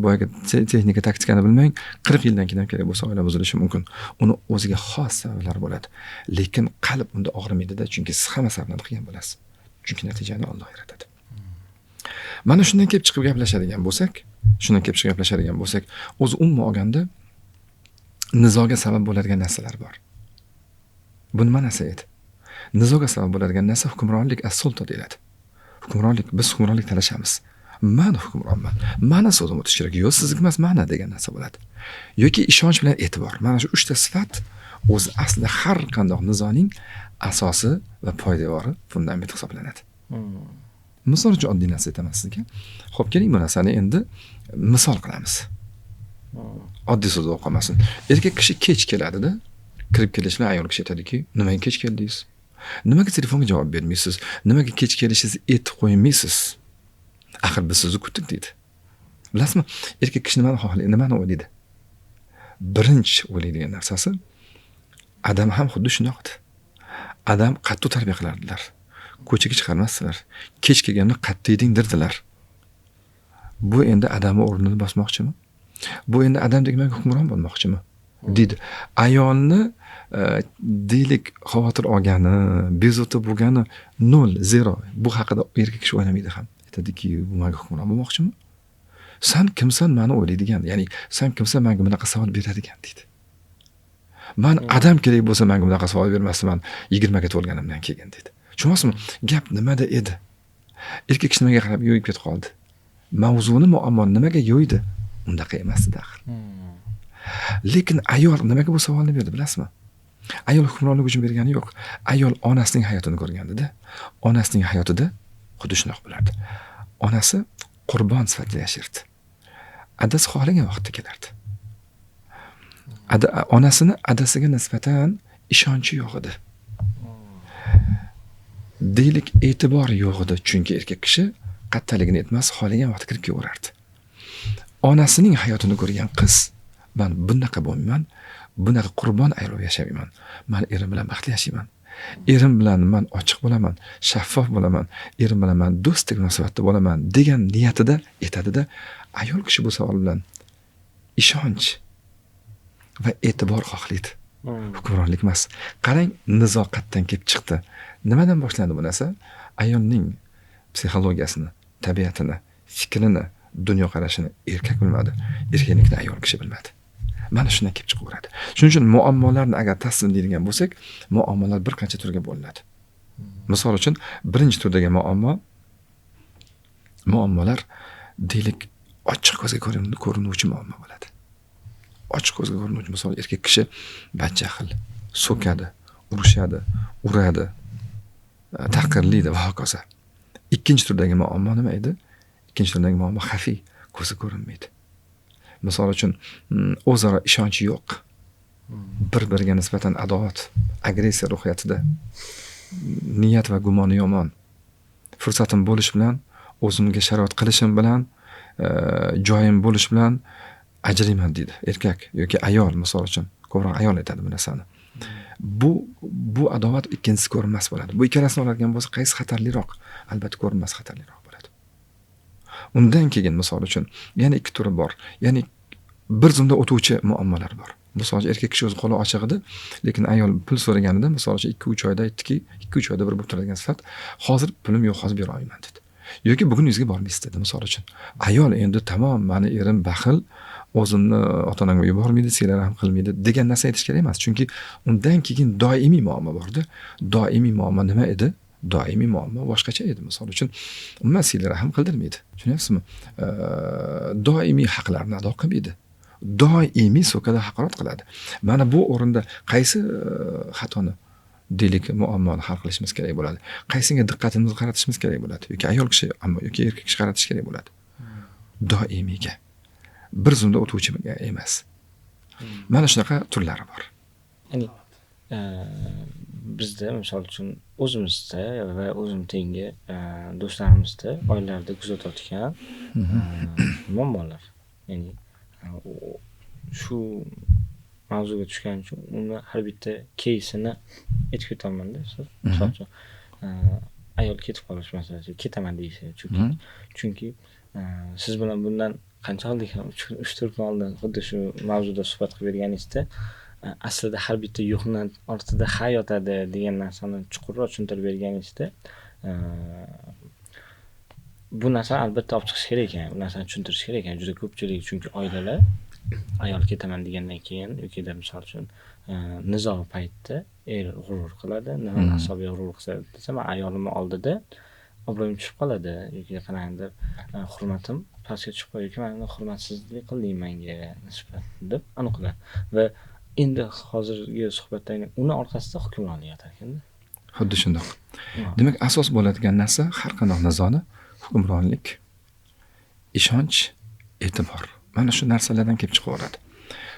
[SPEAKER 2] boyagi texnika, taktikani bilmang, 40 yildan keyin ham kerak bo'lsa oila buzilishi mumkin. Uni o'ziga xos sabablar bo'ladi. Lekin qalb unda og'rimaydida, chunki siz hamma sabablarni qilgan bo'lasiz. Chunki natijani Alloh yaratadi. Mana shundan kelib chiqib gaplashadigan bo'lsak, o'zi umuman olganda nizoga sabab bo'ladigan narsalar bor. Bu nima narsa edi? Nizoga sabab bo'ladigan narsa hukmronlik, as-sulta deyiladi. Hukmronlik, biz hukmronlik talashamiz. Men hukmronman. Meni so'zim o'tish kerak. Yo'q, sizniki emas, meni degan narsa bo'ladi. Yoki ishonch bilan e'tibor. Mana shu 3 ta sifat o'zi aslida har qanday nizoning asosi va poydevori, fundamenti hisoblanadi. Misol uchun oddiy narsa aytaman sizga. Xo'p, keling bu narsani endi misol qilamiz. Oddiy so'z bo'lib qolmasin. Erkak kishi kech keladida, kirib kelishi bilan ayol kishi aytadiki, nimaga kech keldingiz? Nimaga telefonga javob bermaysiz? Nimaga kech kelishingizni aytib qo'ymaysiz? Axir biz sizni kutdik deydi. Bilasizmi, erkak kishi nimani xohlaydi, nimani o'ylaydi? Birinchi o'ylaydigan narsasi, adam ham xuddi shundoq edi. Adam qattiq tarbiya qilardilar. Ko'chaga chiqarmasdilar. Kech kelganda qattiq eding derdilar. Bu endi adamni o'rnini bosmoqchimi? Bu endi adam degan hukmron bo'lmoqchimi? Deydi. Ayolni deylik xavotir olgani, bezovta bo'lgani 0, 0. Bu haqida erkak kishi o'ylamaydi ham. Aytadiki, bu menga hukmron bo'lmoqchimi? San kimsan meni o'ylaydigan, ya'ni san kimsan menga bunaqa savol beradigan deydi. Man adam kerak bo'lsa menga bunaqa savol bermasdi, man 20 ga to'lganimdan keyin deydi. Tushunasizmi? Gap nimada edi? Erkak kishi nimaga qarab yo'yib ketib qoldi? Mavzuni, muammoni nimaga yo'ydi? Undaqa emas edi axir. Lekin ayol nimaga bu savolni berdi bilasizmi? Ayol hukmronlik uchun bergani yo'q. Ayol onasining hayotini ko'rgandida, onasining hayotida xuddi shunaqa bo'lardi. Onasi qurbon sifatida yashardi. Adasi xohlagan vaqtda kelardi. Onasini adasiga nisbatan ishonchi yo'q edi. Deylik, e'tibor yo'q edi, chunki erkak kishi qattaligini aytmas, xohlagan vaqtda kirib kelaverardi. Onasining hayotini ko'rgan qiz, men bunaqa bo'lmayman, bunaqa qurbon ayol bo'lib yashamayman. Men erim bilan baxtli yashayman. Erim bilan men ochiq bo'laman, shaffof bo'laman, erim bilan men do'stlik munosabatda bo'laman degan niyatida aytadida, ayol kishi bu savol bilan ishonch va e'tibor xohlaydi. Hukmronlik emas. Qarang, nizo qayerdan kelib chiqdi. Nimadan boshlandi bu narsa? Ayolning psixologiyasini, tabiatini, fikrini, dunyoqarashini erkak bilmadi. Erkaknikini ayol kishi bilmadi. Mana shundan kelib chiqaveradi. Shuning uchun muammolarni agar taslim deydigan bo'lsak, muammolar bir qancha turga bo'linadi. Misol uchun, birinchi turdagi muammolar deylik ochiq ko'zga ko'rinuvchi muammo bo'ladi. Ochiq ko'zga ko'rinuvchi, misol erkak kishi badjahl, so'kadi, urushadi, uradi, tahqirlaydi va hokazo. Ikkinchi turdagi muammo nima edi? Ikkinchi turdagi muammo xafiy, ko'zga ko'rinmaydi. Misol uchun, o'zaro ishonch yo'q. Bir-biriga nisbatan adovat, agressiya ruhiyatida, niyat va gumoni yomon. Fursatim bo'lish bilan, o'zimga sharoit qilishim bilan, joyim bo'lish bilan ajrayman deydi erkak yoki ayol, misol uchun, ko'proq ayol aytadi bu narsani. Bu adovat ikkinchisi ko'rinmas bo'ladi. Bu ikkalasini oladigan bo'lsa, qaysi xatarliroq? Albatta ko'rinmas xatarliroq bo'ladi. Undan keyin misol uchun yana ikki turi bor. Ya'ni bir zumda o'tuvchi muammolar bor. Misol uchun, erkak kishi o'zi qo'li ochiq edi, lekin ayol pul so'raganida, misol uchun 2-3 oyda aytdiki, 2-3 oyda bir bo'lib turadigan sifat, hozir pulim yo'q, hozir bera olmayman dedi. Yoki bugun yuzga bormaysiz dedi, misol uchun. Ayol endi tamom, mani erim baxil, o'zimni ota-onamga yubormaydi, senlar ham qilmaydi degan narsa aytish kerak emas. Chunki undan keyin doimiy muammo bordi. Doimiy muammo nima edi? Doimiy muammo boshqacha edi. Misol uchun, umuman senlar ham qildirmaydi. Tushunyapsizmi? Doimiy haqlarni ado qilmaydi. Doimiy so'kada haqorat qiladi. Mana bu o'rinda qaysi xatoni deylik muammoni hal qilishimiz kerak bo'ladi? Qaysiga diqqatimizni qaratishimiz kerak bo'ladi? Yoki ayol kishi, ammo yoki erkak kishi qaratish kerak bo'ladi. Doimiyga. Bir zumda o'tuvchi emas. Mana shunaqa turlari bor.
[SPEAKER 1] Ya'ni bizda misol uchun o'zimizda va o'zim tengi do'stlarimizda oilalarda kuzatayotgan muammolar. Ya'ni shu mavzuga tushgani uchun uni har bitta keysini aytib ketyapman-da. Misol uchun, ayol ketib qolish masalasi, ketaman deyishi. Chunki siz bilan bundan qancha oldin, 3-4 kun oldin xuddi shu mavzuda suhbat qilib berganingizda, aslida har bitta yo'qni ortida ha yotadi degan narsani chuqurroq tushuntirib berganingizda, bu narsani albatta olib chiqish kerak ekan, bu narsani tushuntirish kerak ekan juda ko'pchilik, chunki oilalar ayol ketaman degandan keyin yoki misol uchun nizo paytida er g'urur qiladi, nimani hisobiga g'urur qilsa desa, men ayolimni oldida obro'yim tushib qoladi yoki qanaqadir hurmatim pastga tushib qoladi yoki meni hurmatsizlik qilding menga nisbatan deb aniq qiladi. Va endi hozirgi suhbatda uni orqasida hukmronlik yotar ekanda.
[SPEAKER 2] Xuddi shundoq. Demak, asos bo'ladigan narsa har qanday nizoni hukmronlik, ishonch, e'tibor. Mana shu narsalardan kelib chiqaveradi.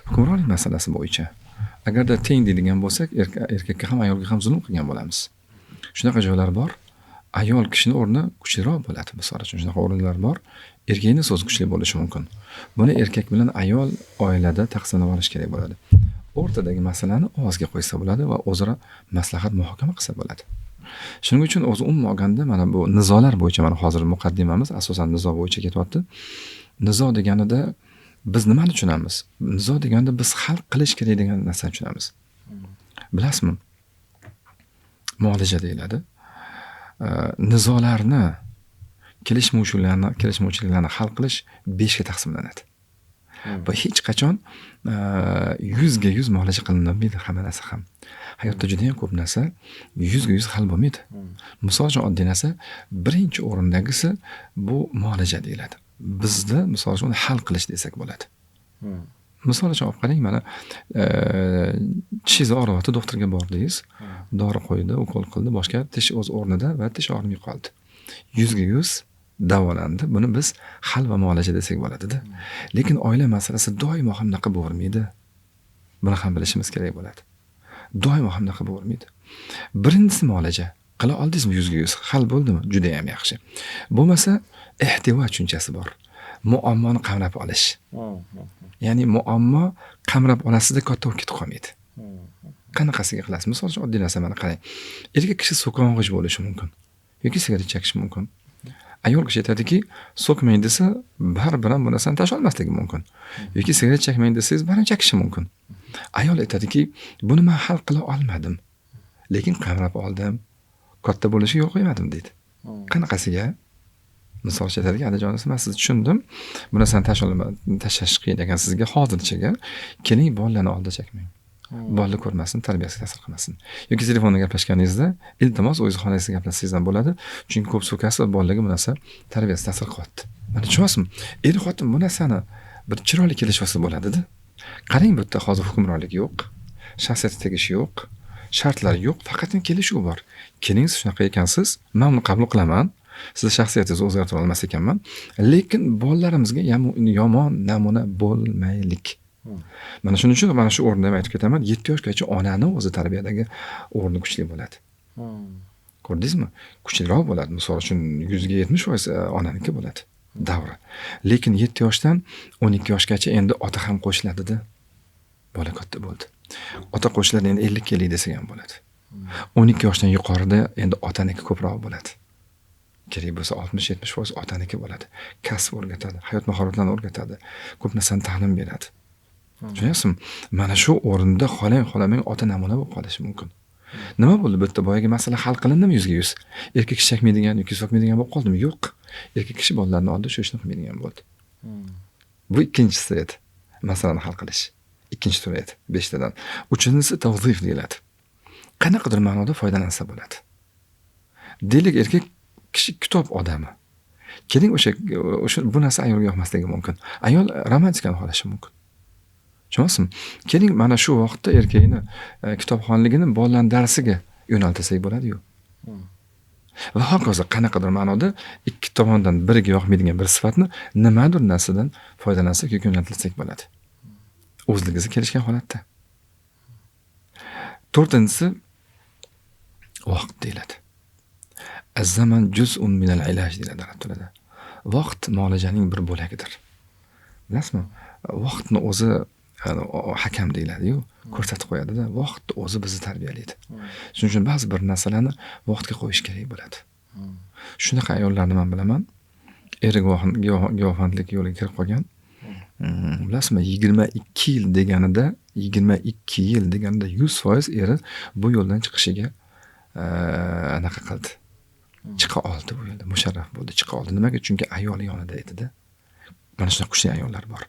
[SPEAKER 2] Hukmronlik masalasi bo'yicha agarda teng deydigan bo'lsak, erkakka ham ayolga ham zulm qilgan bo'lamiz. Shunaqa joylar bor, ayol kishining o'rni kuchliroq bo'ladi. Misol uchun shunaqa o'rinlar bor, erkakning so'zi kuchli bo'lishi mumkin. Buni erkak bilan ayol oilada taqsimlab olish kerak bo'ladi. O'rtadagi masalani ovozga qo'ysa bo'ladi va o'zaro maslahat muhokama qilsa bo'ladi. Shuning uchun o'zi umuman olganda mana bu nizolar bo'yicha mana hozir muqaddimamiz asosan nizo bo'yicha ketyapti. Nizo deganida biz nimani tushunamiz? Nizo deganda biz hal qilish kerak degan narsani tushunamiz. Bilasizmi? Muolaja deyiladi. Nizolarni, kelishmovchiliklarni hal qilish 5 ga taqsimlanadi. Va hech qachon 100% muolaja qilinmaydi hamma narsa ham. Hayotda juda ham ko'p narsa 100% hal bo'lmaydi. Misol uchun oddiy narsa, birinchi o'rindagisi bu muolaja deyiladi. Bizda misol uchun uni hal qilish desak bo'ladi. Misol uchun olib qarang, mana tishingiz og'riyapti, doktorga bordingiz, dori qo'ydi, ukol qildi, boshqa tish o'z o'rnida va tish og'rimay qoldi. 100% davolandi. Buni biz hal va muolaja desak bo'ladida. Lekin oila masalasi doimo ham bunaqa bo'lavermaydi. Buni ham bilishimiz kerak bo'ladi. Doimo ham bunaqa bo'lavermaydi. Birinchisi muolaja. Qila oldingizmi 100%? Hal bo'ldimi? Juda ham yaxshi. Bo'lmasa ihtivo tushunchasi bor. Muammoni qamrab olish. Ya'ni muammo qamrab olasizda katta bo'lib ketib qolmaydi. Qanaqasiga qilasiz? Misol uchun oddiy narsa, mana qarang. Erkak kishi so'kong'ich bo'lishi mumkin yoki sigaret chekishi mumkin. Ayol kishi aytadiki, so'kmang desa, baribir ham bu narsani tashlay olmasligi mumkin. Yoki sigaret chekmang desangiz, baribir chekishi mumkin. Ayol aytadiki, buni men hal qila olmadim, lekin qamrab oldim. Katta bo'lishiga yo'l qo'ymadim deydi. Qanaqasiga? Misol uchun aytadiki, adajon, men sizni tushundim. Bu narsani tashlash qiyin ekan sizga hozirchaga. Keling, bolalarni oldida chekmang. Bolalar ko'rmasin, tarbiyasiga ta'sir qilmasin. Yoki telefonda gaplashganingizda, iltimos o'zingiz xonangizda gaplashsangiz ham bo'ladi. Chunki ko'p so'kasiz va bolalarga bu narsa tarbiyasiga ta'sir qilyapti. Mana tushunyapsizmi? Er xotin bu narsani bir chiroyli kelishib olsa bo'ladida. Qarang, bu yerda hozir hukmronlik yo'q, shaxsiyatga tegish yo'q, shartlar yo'q, faqatgina kelishuv bor. Keling, siz shunaqa ekansiz, men uni qabul qilaman. Siz shaxsiyatingizni o'zgartira olmas ekanman, lekin bolalarimizga yomon namuna bo'lmaylik. Mana shuning uchun mana shu o'rinda ham aytib ketaman, 7 yoshgacha onani o'zi tarbiyadagi o'rni kuchli bo'ladi. Ko'rdingizmi? Kuchliroq bo'ladi. Misol uchun 70% onaniki bo'ladi davri. Lekin 7 yoshdan 12 yoshgacha endi ota ham qo'shiladida. Bola katta bo'ldi. Ota qo'shiladi, endi 50-50 desak ham bo'ladi. 12 yoshdan yuqorida endi otaniki ko'proq bo'ladi. Kerak bo'lsa 60-70% otaniki bo'ladi. Kasb o'rgatadi, hayot mahoratlarini o'rgatadi, ko'p narsani ta'lim beradi. Tushunyapsizmi? Mana shu o'rinda xolang xolamang ota namuna bo'lib qolishi mumkin. Nima bo'ldi bu yerda? Boyagi masala hal qilindimi 100%? Erkak kishi chekmaydigan yoki so'kmaydigan bo'lib qoldimi? Yo'q. Erkak kishi bolalarni oldida shu ishni qilmaydigan bo'ldi. Bu ikkinchisi edi. Masalani hal qilish. Ikkinchi turi edi 5 tadan. Uchinchisi tavzif deyiladi. Qanaqadir ma'noda foydalansa bo'ladi. Deylik, erkak kishi kitob odami. Keling, o'sha bu narsa ayolga yoqmasligi mumkin. Ayol romantikani xohlashi mumkin. Tushunyapsizmi? Keling, mana shu vaqtda erkakni kitobxonligini bolalarning darsiga yo'naltirsak bo'ladi-yu. Va hokazo qanaqadir ma'noda ikki tomondan biriga yoqmaydigan bir sifatni nimadir narsadan foydalansak yoki yo'naltirsak bo'ladi. O'zligiga kelishgan holatda. To'rtinchisi vaqt deyiladi. Az-zaman juz'un minal ilaj deyiladi arab tilida. Vaqt muolajaning bir bo'lagidir. Bilasizmi? Vaqtni o'zi hakam deyiladi-yu, ko'rsatib qo'yadi-da, vaqt o'zi bizni tarbiyalaydi. Shuning uchun ba'zi bir narsalarni vaqtga qo'yish kerak bo'ladi. Shunaqa ayollarni men bilaman. Eri giyohvandlik yo'liga kirib qolgan. Bilasizmi, 22 yil deganida, 22 yil deganida 100% eri bu yo'ldan chiqishiga anaqa qildi. Chiqa oldi bu yo'lda, musharraf bo'ldi, chiqa oldi. Nimaga? Chunki ayoli yonida edi-da. Mana shunaqa kuchli ayollar bor.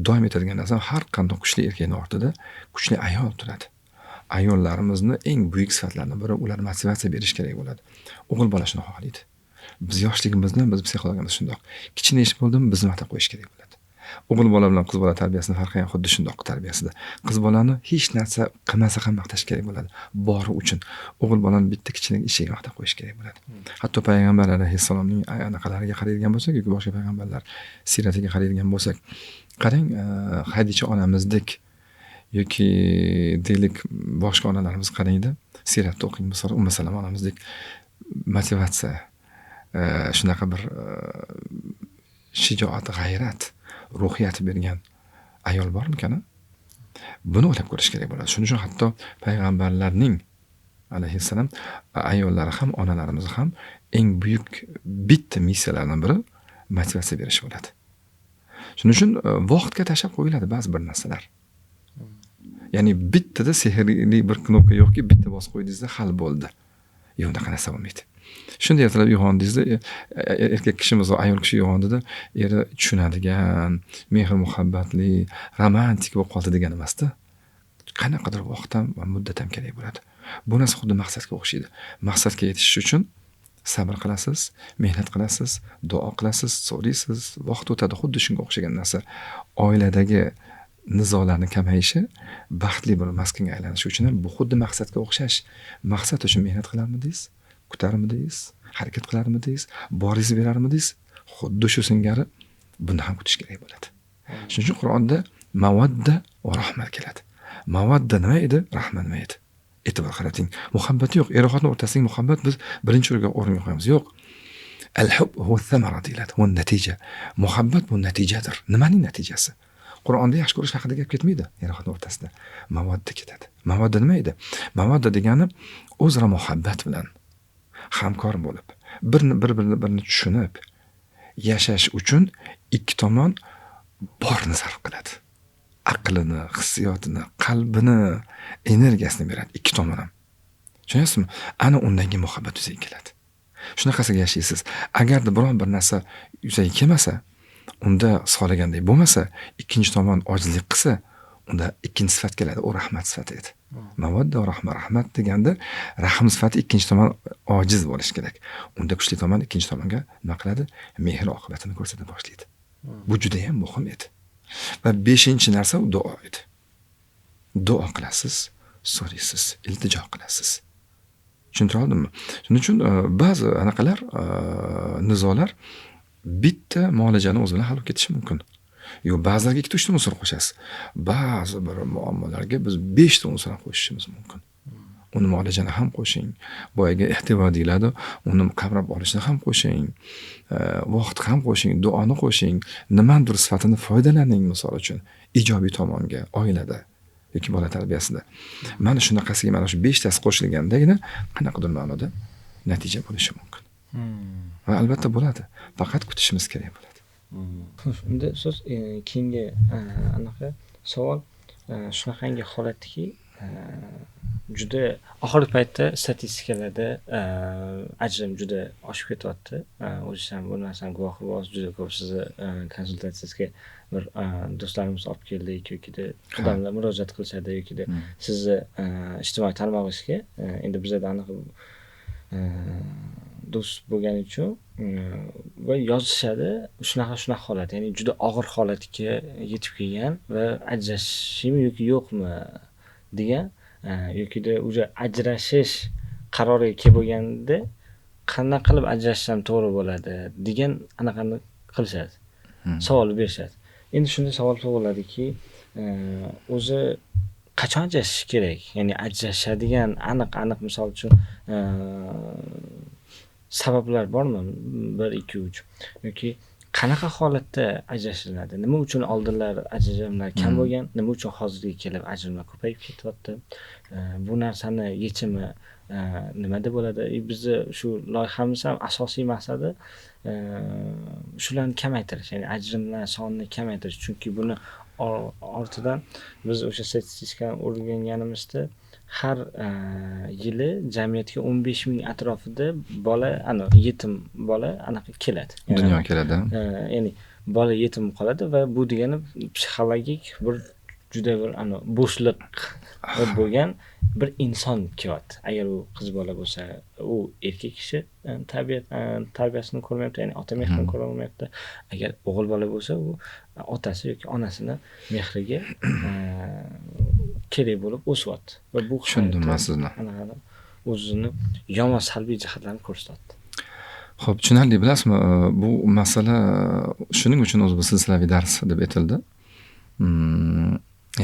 [SPEAKER 2] Doim aytadigan narsam, har qanday kuchli erkakning ortida kuchli ayol turadi. Ayollarimizni eng buyuk sifatlaridan biri ular motivatsiya berish kerak bo'ladi. O'g'il bola shuni xohlaydi. Biz yoshligimizdan biz psixologiyamiz shundoq. Kichkina ish bo'ldimi, bizni maqtab qo'yish kerak bo'ladi. O'g'il bola bilan qiz bola tarbiyasini farqi ham xuddi shundoq tarbiyasida. Qiz bolani hech narsa qilmasa ham maqtash kerak bo'ladi. Bori uchun. O'g'il bolani bitta kichkina ishiga maqtab qo'yish kerak bo'ladi. Hatto payg'ambar alayhissalomning anaqalariga qaraydigan bo'lsak yoki boshqa payg'ambarlar siyratiga qaraydigan bo'lsak, qarang, Xadicha onamizdek yoki deylik boshqa onalarimiz qarangda, siyratda o'qing, misol Ummu Salama onamizdek motivatsiya, shunaqa bir shijoat, g'ayrat, ruhiyat bergan ayol bormikan? Buni o'ylab ko'rish kerak bo'ladi. Shuning uchun hatto payg'ambarlarning alayhissalom ayollari ham, onalarimiz ham eng buyuk bitta missiyalaridan biri motivatsiya berish bo'ladi. Shuning uchun vaqtga tashlab qo'yiladi ba'zi bir narsalar. Ya'ni bittada sehrli bir knopka yo'qki, bitta bosib qo'ydingizda hal bo'ldi. Yo'q, unaqa narsa bo'lmaydi. Shunday ertalab uyg'ondingizda, erkak kishimiz va ayol kishi uyg'ondida eri tushunadigan, mehr-muhabbatli, romantik bo'lib qoldi degan emasda. Qanaqadir vaqt ham va muddat ham kerak bo'ladi. Bu narsa xuddi maqsadga o'xshaydi. Maqsadga yetishish uchun sabr qilasiz, mehnat qilasiz, duo qilasiz, so'raysiz, vaqt o'tadi. Xuddi shunga o'xshagan narsa. Oiladagi Nizolarni kamayishi baxtli bir maskanga aylanishi uchun ham bu xuddi maqsadga o'xshash. Maqsad uchun mehnat qilarmidingiz, kutarmidingiz, harakat qilarmidingiz, boringizni berarmidingiz? Xuddi shu singari buni ham kutish kerak bo'ladi. Shuning uchun Qur'onda mavadda va rahmat keladi. Mavadda nima edi, rahmat nima edi? E'tibor qarating. Muhabbat yo'q. Er xotin o'rtasidagi muhabbat biz birinchi o'ringa qo'yamiz. Yo'q. Al-hub huwa thamara deyiladi. Bu natija. Muhabbat bu natijadir. Nimaning natijasi? Qur'onda yaxshi ko'rish haqida gap ketmaydi er xotin o'rtasida. Mavadda ketadi. Mavadda nima edi? Mavadda degani o'zaro muhabbat bilan hamkor bo'lib, bir-birini tushunib yashash uchun ikki tomon borini sarf qiladi. Aqlini, hissiyotini, qalbini, energiyasini beradi ikki tomon ham. Tushunyapsizmi? Ana undan keyin muhabbat yuzaga keladi. Shunaqasiga yashaysiz. Agarda biron bir narsa yuzaga kelmasa, unda xohlagandek bo'lmasa, ikkinchi tomon ojizlik qilsa, unda ikkinchi sifat keladi, u rahmat sifati edi. Mavadda va rahma, rahmat deganda rahm sifati ikkinchi tomon ojiz bo'lishi kerak. Unda kuchli tomon ikkinchi tomonga nima qiladi? Mehr oqibatini ko'rsata boshlaydi. Bu juda ham muhim edi. Va beshinchi narsa u duo edi. Duo qilasiz, so'raysiz, iltijo qilasiz. Tushuntira oldimmi? Shuning uchun ba'zi anaqalar, nizolar bitta muolajani o'zi bilan hal bo'lib ketishi mumkin. Yo, ba'zilarga 2-3 ta unsur qo'shasiz. Ba'zi bir muammolarga biz 5 ta unsur ham qo'shishimiz mumkin. Uni muolajani ham qo'shing. Boyagi ihtivo deyiladi, uni qamrab olishni ham qo'shing. Vaqt ham qo'shing, duoni qo'shing, nimadir sifatini foydalaning misol uchun ijobiy tomonga oilada yoki bola tarbiyasida. Mana shunaqasiga mana shu 5 tasi qo'shilgandagina qanaqadir ma'noda natija bo'lishi mumkin. Va albatta bo'ladi. Faqat kutishimiz kerak bo'ladi.
[SPEAKER 1] Xo'sh, unda so'z keyingi anaqa savol shunaqangi holatki, juda oxirgi paytda statistikalarda ajrim juda oshib ketyapti. O'zingiz ham bu narsani guvohi bo'lasiz, juda ko'p sizni konsultatsiyangizga bir do'stlarimiz olib keldi yokida odamlar murojaat qilishadi yokida sizni ijtimoiy tarmog'ingizga endi bizada anaqa do'st bo'lgani uchun va yozishadi shunaqa holat, ya'ni juda og'ir holatga yetib kelgan va ajrashishmi yoki yo'qmi degan yokida уже ajrashish qaroriga kelib bo'lganda qanaqa qilib ajrashsam to'g'ri bo'ladi degan anaqani qilishadi. Savol berishadi. Endi shunda savol tug'iladiki, o'zi qachon ajrashish kerak? Ya'ni ajrashadigan aniq misol uchun sabablar bormi? 1 2 3 yoki qanaqa holatda ajrashiladi? Nima uchun oldinlar ajrimlar kam bo'lgan? Nima uchun hozirga kelib ajrimlar ko'payib ketyapti? Bu narsani yechimi nimada bo'ladi? Bizni shu loyihamiz ham asosiy maqsadi shularni kamaytirish, ya'ni ajrimlar sonini kamaytirish. Chunki buni ortidan biz o'sha statistikani o'rganganimizda har yili jamiyatga 15 ming atrofida bola, ana yetim bola anaqa keladi.
[SPEAKER 2] Dunyoga keladi.
[SPEAKER 1] Ya'ni bola yetim qoladi va bu degani psixologik bir juda bir ana bo'shliq bo'lgan bir inson kelyapti. Agar u qiz bola bo'lsa, u erkak kishi tarbiyasini ko'rmayapti, ya'ni ota mehrini ko'ra olmayapti. Agar o'g'il bola bo'lsa, u otasi yoki onasini mehriga kerak bo'lib o'syapti. Va bu
[SPEAKER 2] tushundim men sizni.
[SPEAKER 1] O'zini yomon salbiy jihatlarini ko'rsatdi.
[SPEAKER 2] Xo'p, tushunarli, bilasizmi, bu masala shuning uchun o'zi bu silsilaviy dars deb aytildi.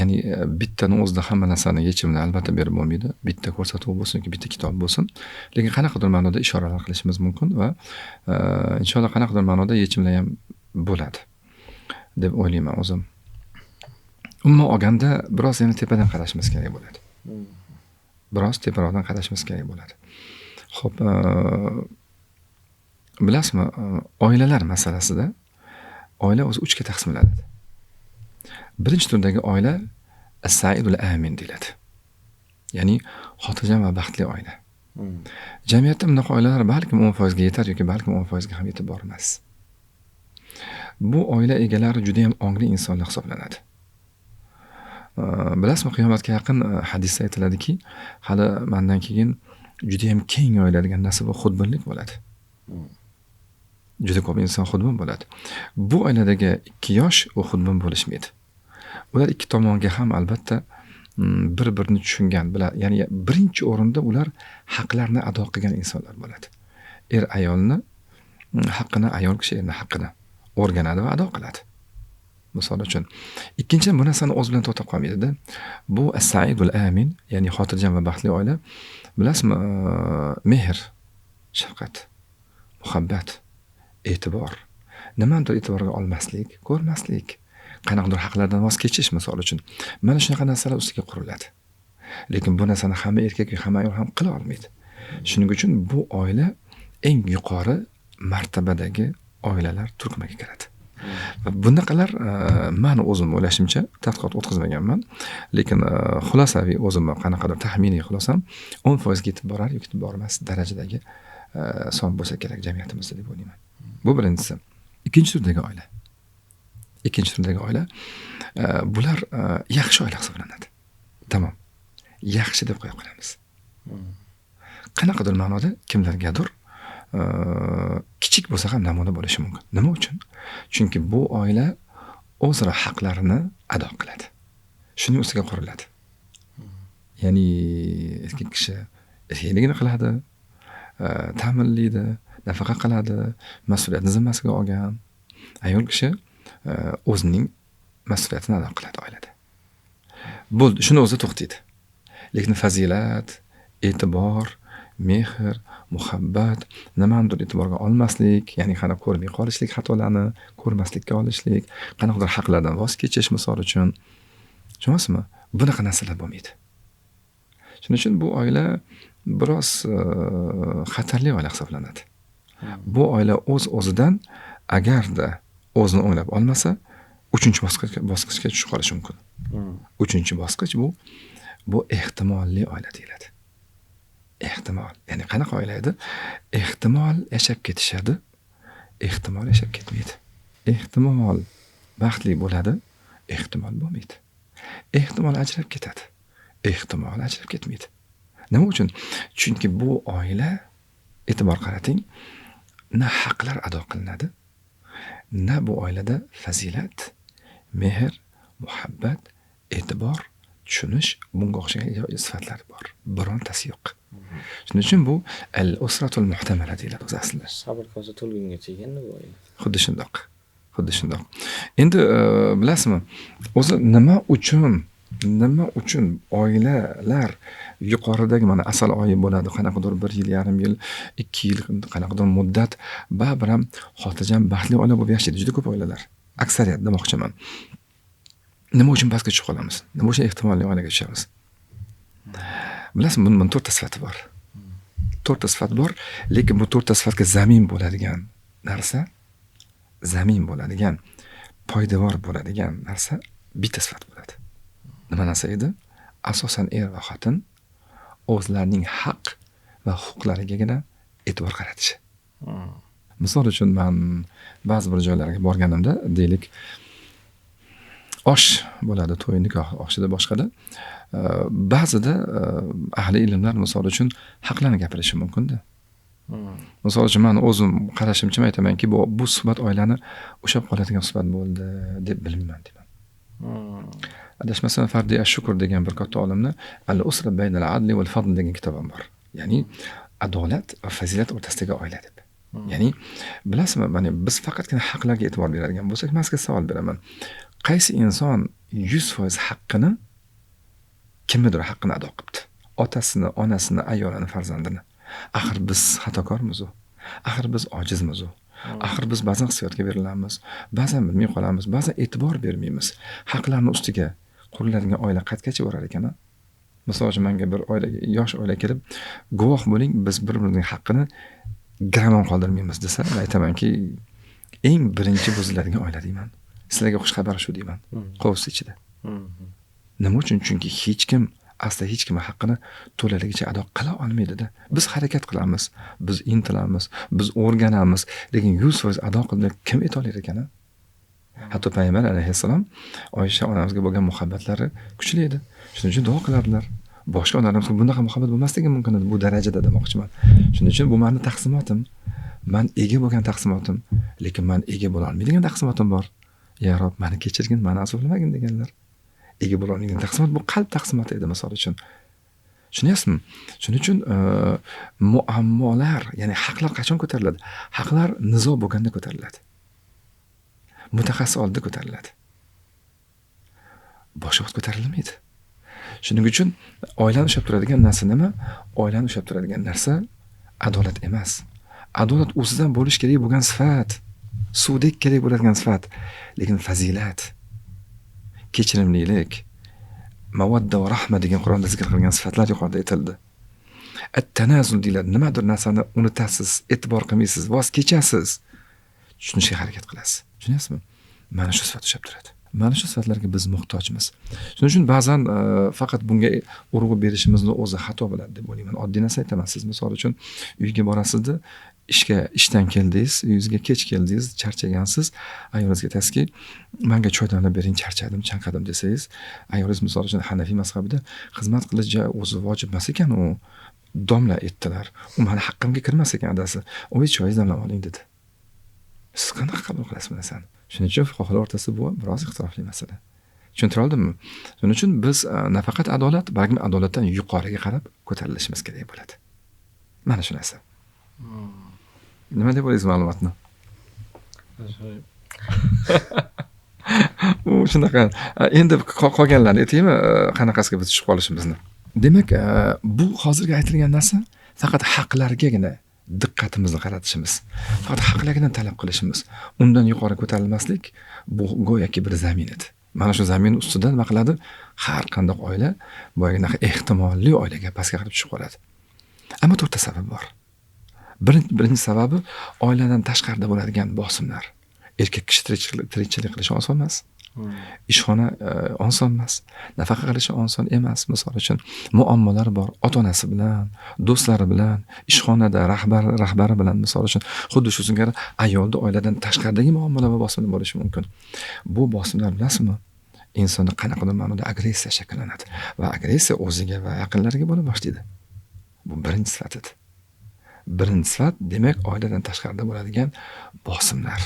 [SPEAKER 2] Ya'ni bittani o'zida hamma narsani yechimini albatta berib bo'lmaydi. Bitta ko'rsatuv bo'lsin yoki bitta kitob bo'lsin. Lekin qanaqadir ma'noda ishoralar qilishimiz mumkin va inshaalloh qanaqadir ma'noda yechimlar ham bo'ladi deb o'ylayman o'zim. Umuman olganda biroz yana tepadan qarashimiz kerak bo'ladi. Biroz teparoqdan qarashimiz kerak bo'ladi. Xo'p, bilasizmi, oilalar masalasida oila o'zi 3 ga taqsimlanadi. Birinchi turdagi oila as-saidul amin deyiladi. Ya'ni xotirjam va baxtli oila. Jamiyatda bunaqa oilalar balkim 10% ga yetar yoki balkim 10% ga ham yetib bormas. Bu oila egalari juda ham ongli insonlar hisoblanadi. Bilasizmi, qiyomatga yaqin hadisda aytiladiki, hali mendan keyin juda ham keng yoyiladigan narsa bu xudbinlik bo'ladi. Juda ko'p inson xudbin bo'ladi. Bu oiladagi 2 yosh u xudbin bo'lishmaydi. Ular ikki tomonga ham albatta bir-birini tushungan, ya'ni birinchi o'rinda ular haqlarni ado qilgan insonlar bo'ladi. Er ayolni haqqini, ayol kishi erni haqqini o'rganadi va ado qiladi. Misol uchun. Ikkinchidan, bu narsani o'zi bilan to'xtab qolmaydi-da. Bu as-saidul amin, ya'ni xotirjam va baxtli oila, bilasizmi, mehr, shafqat, muhabbat, e'tibor, nimanidir e'tiborga olmaslik, ko'rmaslik, qanaqadir haqlardan voz kechish misol uchun. Mana shunaqa narsalar ustiga quriladi. Lekin bu narsani hamma erkak va hamma ayol ham qila olmaydi. Shuning uchun bu oila eng yuqori martabadagi oilalar turkumiga kiradi. Va bunaqalar mani o'zim o'ylashimcha, tadqiqot o'tkazmaganman, lekin xulosaviy o'zimni qanaqadir taxminiy xulosam 10% ga yetib borar yoki yetib bormas darajadagi son bo'lsa kerak jamiyatimizda deb o'ylayman. Bu birinchisi. Ikkinchi turdagi oila. Ikkinchi turdagi oila bular yaxshi oila hisoblanadi. Tamom. Yaxshi deb qo'ya qolamiz. Qanaqadir ma'noda kimlargadir kichik bo'lsa ham namuna bo'lishi mumkin. Nima uchun? Chunki bu oila o'zaro haqlarini ado qiladi. Shuning ustiga quriladi. Ya'ni erkak kishi erkakligini qiladi, ta'minlaydi, nafaqa qiladi, mas'uliyatni zimmasiga olgan. Ayol kishi o'zining mas'uliyatini ado qiladi oilada. Bo'ldi, shuni o'zi to'xtaydi. Lekin fazilat, e'tibor, mehr, muhabbat, nimanidir e'tiborga olmaslik, ya'ni qana ko'rmay qolishlik xatolarni, ko'rmaslikka olishlik, qanaqadir haqlardan voz kechish misol uchun. Tushunasizmi? Bunaqa narsalar bo'lmaydi. Shuning uchun bu oila biroz xatarli oila hisoblanadi. Bu oila o'z-o'zidan agarda o'zini o'nglab olmasa, uchinchi bosqichga tushib qolishi mumkin. Uchinchi bosqich bu ehtimolli oila deyiladi. Ehtimol, ya'ni qanaqa oila edi? Ehtimol yashab ketishadi, ehtimol yashab ketmaydi. Ehtimol baxtli bo'ladi, ehtimol bo'lmaydi. Ehtimol ajrab ketadi, ehtimol ajrab ketmaydi. Nima uchun? Chunki bu oila, e'tibor qarating, na haqlar ado qilinadi, na bu oilada fazilat, mehr, muhabbat, e'tibor, tushunish, bunga o'xshagan sifatlar bor. Birontasi yo'q. Shuning uchun bu al-usratul muhtamala deyiladi o'zi aslida.
[SPEAKER 1] Sabr kosa to'lgungacha endi bu oila.
[SPEAKER 2] Xuddi shundoq. Xuddi shundoq. Endi bilasizmi, o'zi nima uchun oilalar yuqoridagi mana asal oyi bo'ladi, qanaqadir 1 yil, yarim yil, 2 yil qanaqadir muddat baribir ham xotirjam, baxtli oila bo'lib yashaydi juda ko'p oilalar. Aksariyat demoqchiman. Nima uchun pastga tushib qolamiz? Nima uchun ehtimolli oilaga tushamiz? Bilasizmi, buning 4 ta sifati bor. 4 ta sifat bor, lekin bu 4 ta sifatga zamin bo'ladigan narsa, zamin bo'ladigan, poydevor bo'ladigan narsa bitta sifat bo'ladi. Nima narsa edi? Asosan er va xotin o'zlarining haq va huquqlarigagina e'tibor qaratishi. Misol uchun men ba'zi bir joylarga borganimda, deylik, osh bo'ladi, to'y, nikoh oshida, boshqada. Ba'zida ahli ilmlar misol uchun haqlarni gapirishi mumkin-da. Misol uchun men o'zim qarashimcha aytamanki, bu suhbat oilani ushlab qoladigan suhbat bo'ldi deb bilmayman deyman. Adashmasam Fardi Ash-Shukr degan bir katta olimni Al-Usra baynal adli wal fadl degan kitobi bor. Ya'ni adolat va fazilat o'rtasidagi oila deb. Ya'ni bilasizmi, mana biz faqatgina haqlarga e'tibor beradigan bo'lsak, men sizga savol beraman. Qaysi inson 100% haqqini kimnidir haqqini ado qilibdi? Otasini, onasini, ayolini, farzandini. Axir biz xatokormiz-u. Axir biz ojizmiz-u. Axir biz ba'zan hissiyotga berilamiz, ba'zan bilmay qolamiz, ba'zan e'tibor bermaymiz. Haqlarni ustiga quriladigan oila qayergacha borar ekan? Misol uchun menga bir oila, yosh oila kelib, guvoh bo'ling, biz bir-birimizning haqqini gramon qoldirmaymiz desa, men aytamanki, eng birinchi buziladigan oila deyman. Sizlarga xush xabar shu deyman. Qovus ichida. Nima uchun? Chunki hech kim asli hech kim haqqini to'laligicha ado qila olmaydi-da. Biz harakat qilamiz, biz intilamiz, biz o'rganamiz, lekin 100% ado qilib kim eta olar ekan? Hatto payg'ambar alayhissalom Oysha onamizga bo'lgan muhabbatlari kuchli edi. Shuning uchun duo qilardilar. Boshqa onalarimizga bunaqa muhabbat bo'lmasligi mumkin edi bu darajada demoqchiman. Shuning uchun bu meni taqsimotim. Men ega bo'lgan taqsimotim, lekin men ega bo'la olmaydigan taqsimotim bor. Ya Rob, meni kechirgin, meni azoblamagin deganlar. Ega bo'la olmaydigan taqsimot bu qalb taqsimoti edi misol uchun. Tushunyapsizmi? Shuning uchun muammolar, ya'ni haqlar qachon ko'tariladi? Haqlar nizo bo'lganda ko'tariladi. Mutaxassis oldida ko'tariladi. Boshqa vaqt ko'tarilmaydi. Shuning uchun oilani ushlab turadigan narsa nima? Oilani ushlab turadigan narsa adolat emas. Adolat o'zidan bo'lish kerak bo'lgan sifat, suvdek kerak bo'ladigan sifat, lekin fazilat, kechirimlilik, mavodda va rahma degan Qur'onda zikr qilingan sifatlar yuqorida aytildi. At-tanazul deyiladi. Nimadir narsani unutasiz, e'tibor qilmaysiz, voz kechasiz. Tushunishga harakat qilasiz. Tushunyapsizmi? Mana shu sifat ushlab turadi. Mana shu sifatlarga biz muhtojmiz. Shuning uchun ba'zan faqat bunga urg'u berishimizni o'zi xato bo'ladi deb o'ylayman. Oddiy narsa aytaman. Siz misol uchun uyga borasizda, ishdan keldingiz, uyingizga kech keldingiz, charchagansiz. Ayolingizga aytasizki, menga choy damlab bering, charchadim, chanqadim desangiz, ayolingiz misol uchun Hanafiy mazhabida xizmat qilish o'zi vojib emas ekan u. Domla aytdilar. U meni haqqimga kirmas ekan adasi. O'y choy damlab oling dedi. Siz qanaqa qabul qilasiz bu narsani? Shuning uchun fuqarolar o'rtasida bu biroz ixtilofli masala. Tushuntira oldimmi? Shuning uchun biz nafaqat adolat, balki adolatdan yuqoriga qarab ko'tarilishimiz kerak bo'ladi. Mana shu narsa. Nima deb o'ylaysiz ma'lumotni? U shunaqa. Endi qolganlarni aytaymi, qanaqasiga biz tushib qolishimizni. Demak, bu hozirgi aytilgan narsa faqat haqlargagina diqqatimizni qaratishimiz, faqat haqlargina talab qilishimiz, undan yuqori ko'tarilmaslik bu go'yoki bir zamin edi. Mana shu zamin ustida nima qiladi? Har qanday oila boyaginaqa ehtimolli oilaga pastga qarab tushib qoladi. Ammo to'rtta sabab bor. Birinchi sababi oiladan tashqarida bo'ladigan bosimlar. Erkak kishi tirikchilik qilishi oson emas. Ishxona oson emas, nafaqa qilishi oson emas. Misol uchun muammolar bor, ota-onasi bilan, do'stlari bilan, ishxonada rahbari bilan misol uchun. Xuddi shu singari ayolda oiladan tashqaridagi muammolar va bosimlar bo'lishi mumkin. Bu bosimlar bilasizmi, insonda qanaqadir ma'noda agressiya shakllanadi va agressiya o'ziga va yaqinlariga bo'la boshlaydi. Bu birinchi sifat edi. Birinchi sifat, demak, oiladan tashqarida bo'ladigan bosimlar.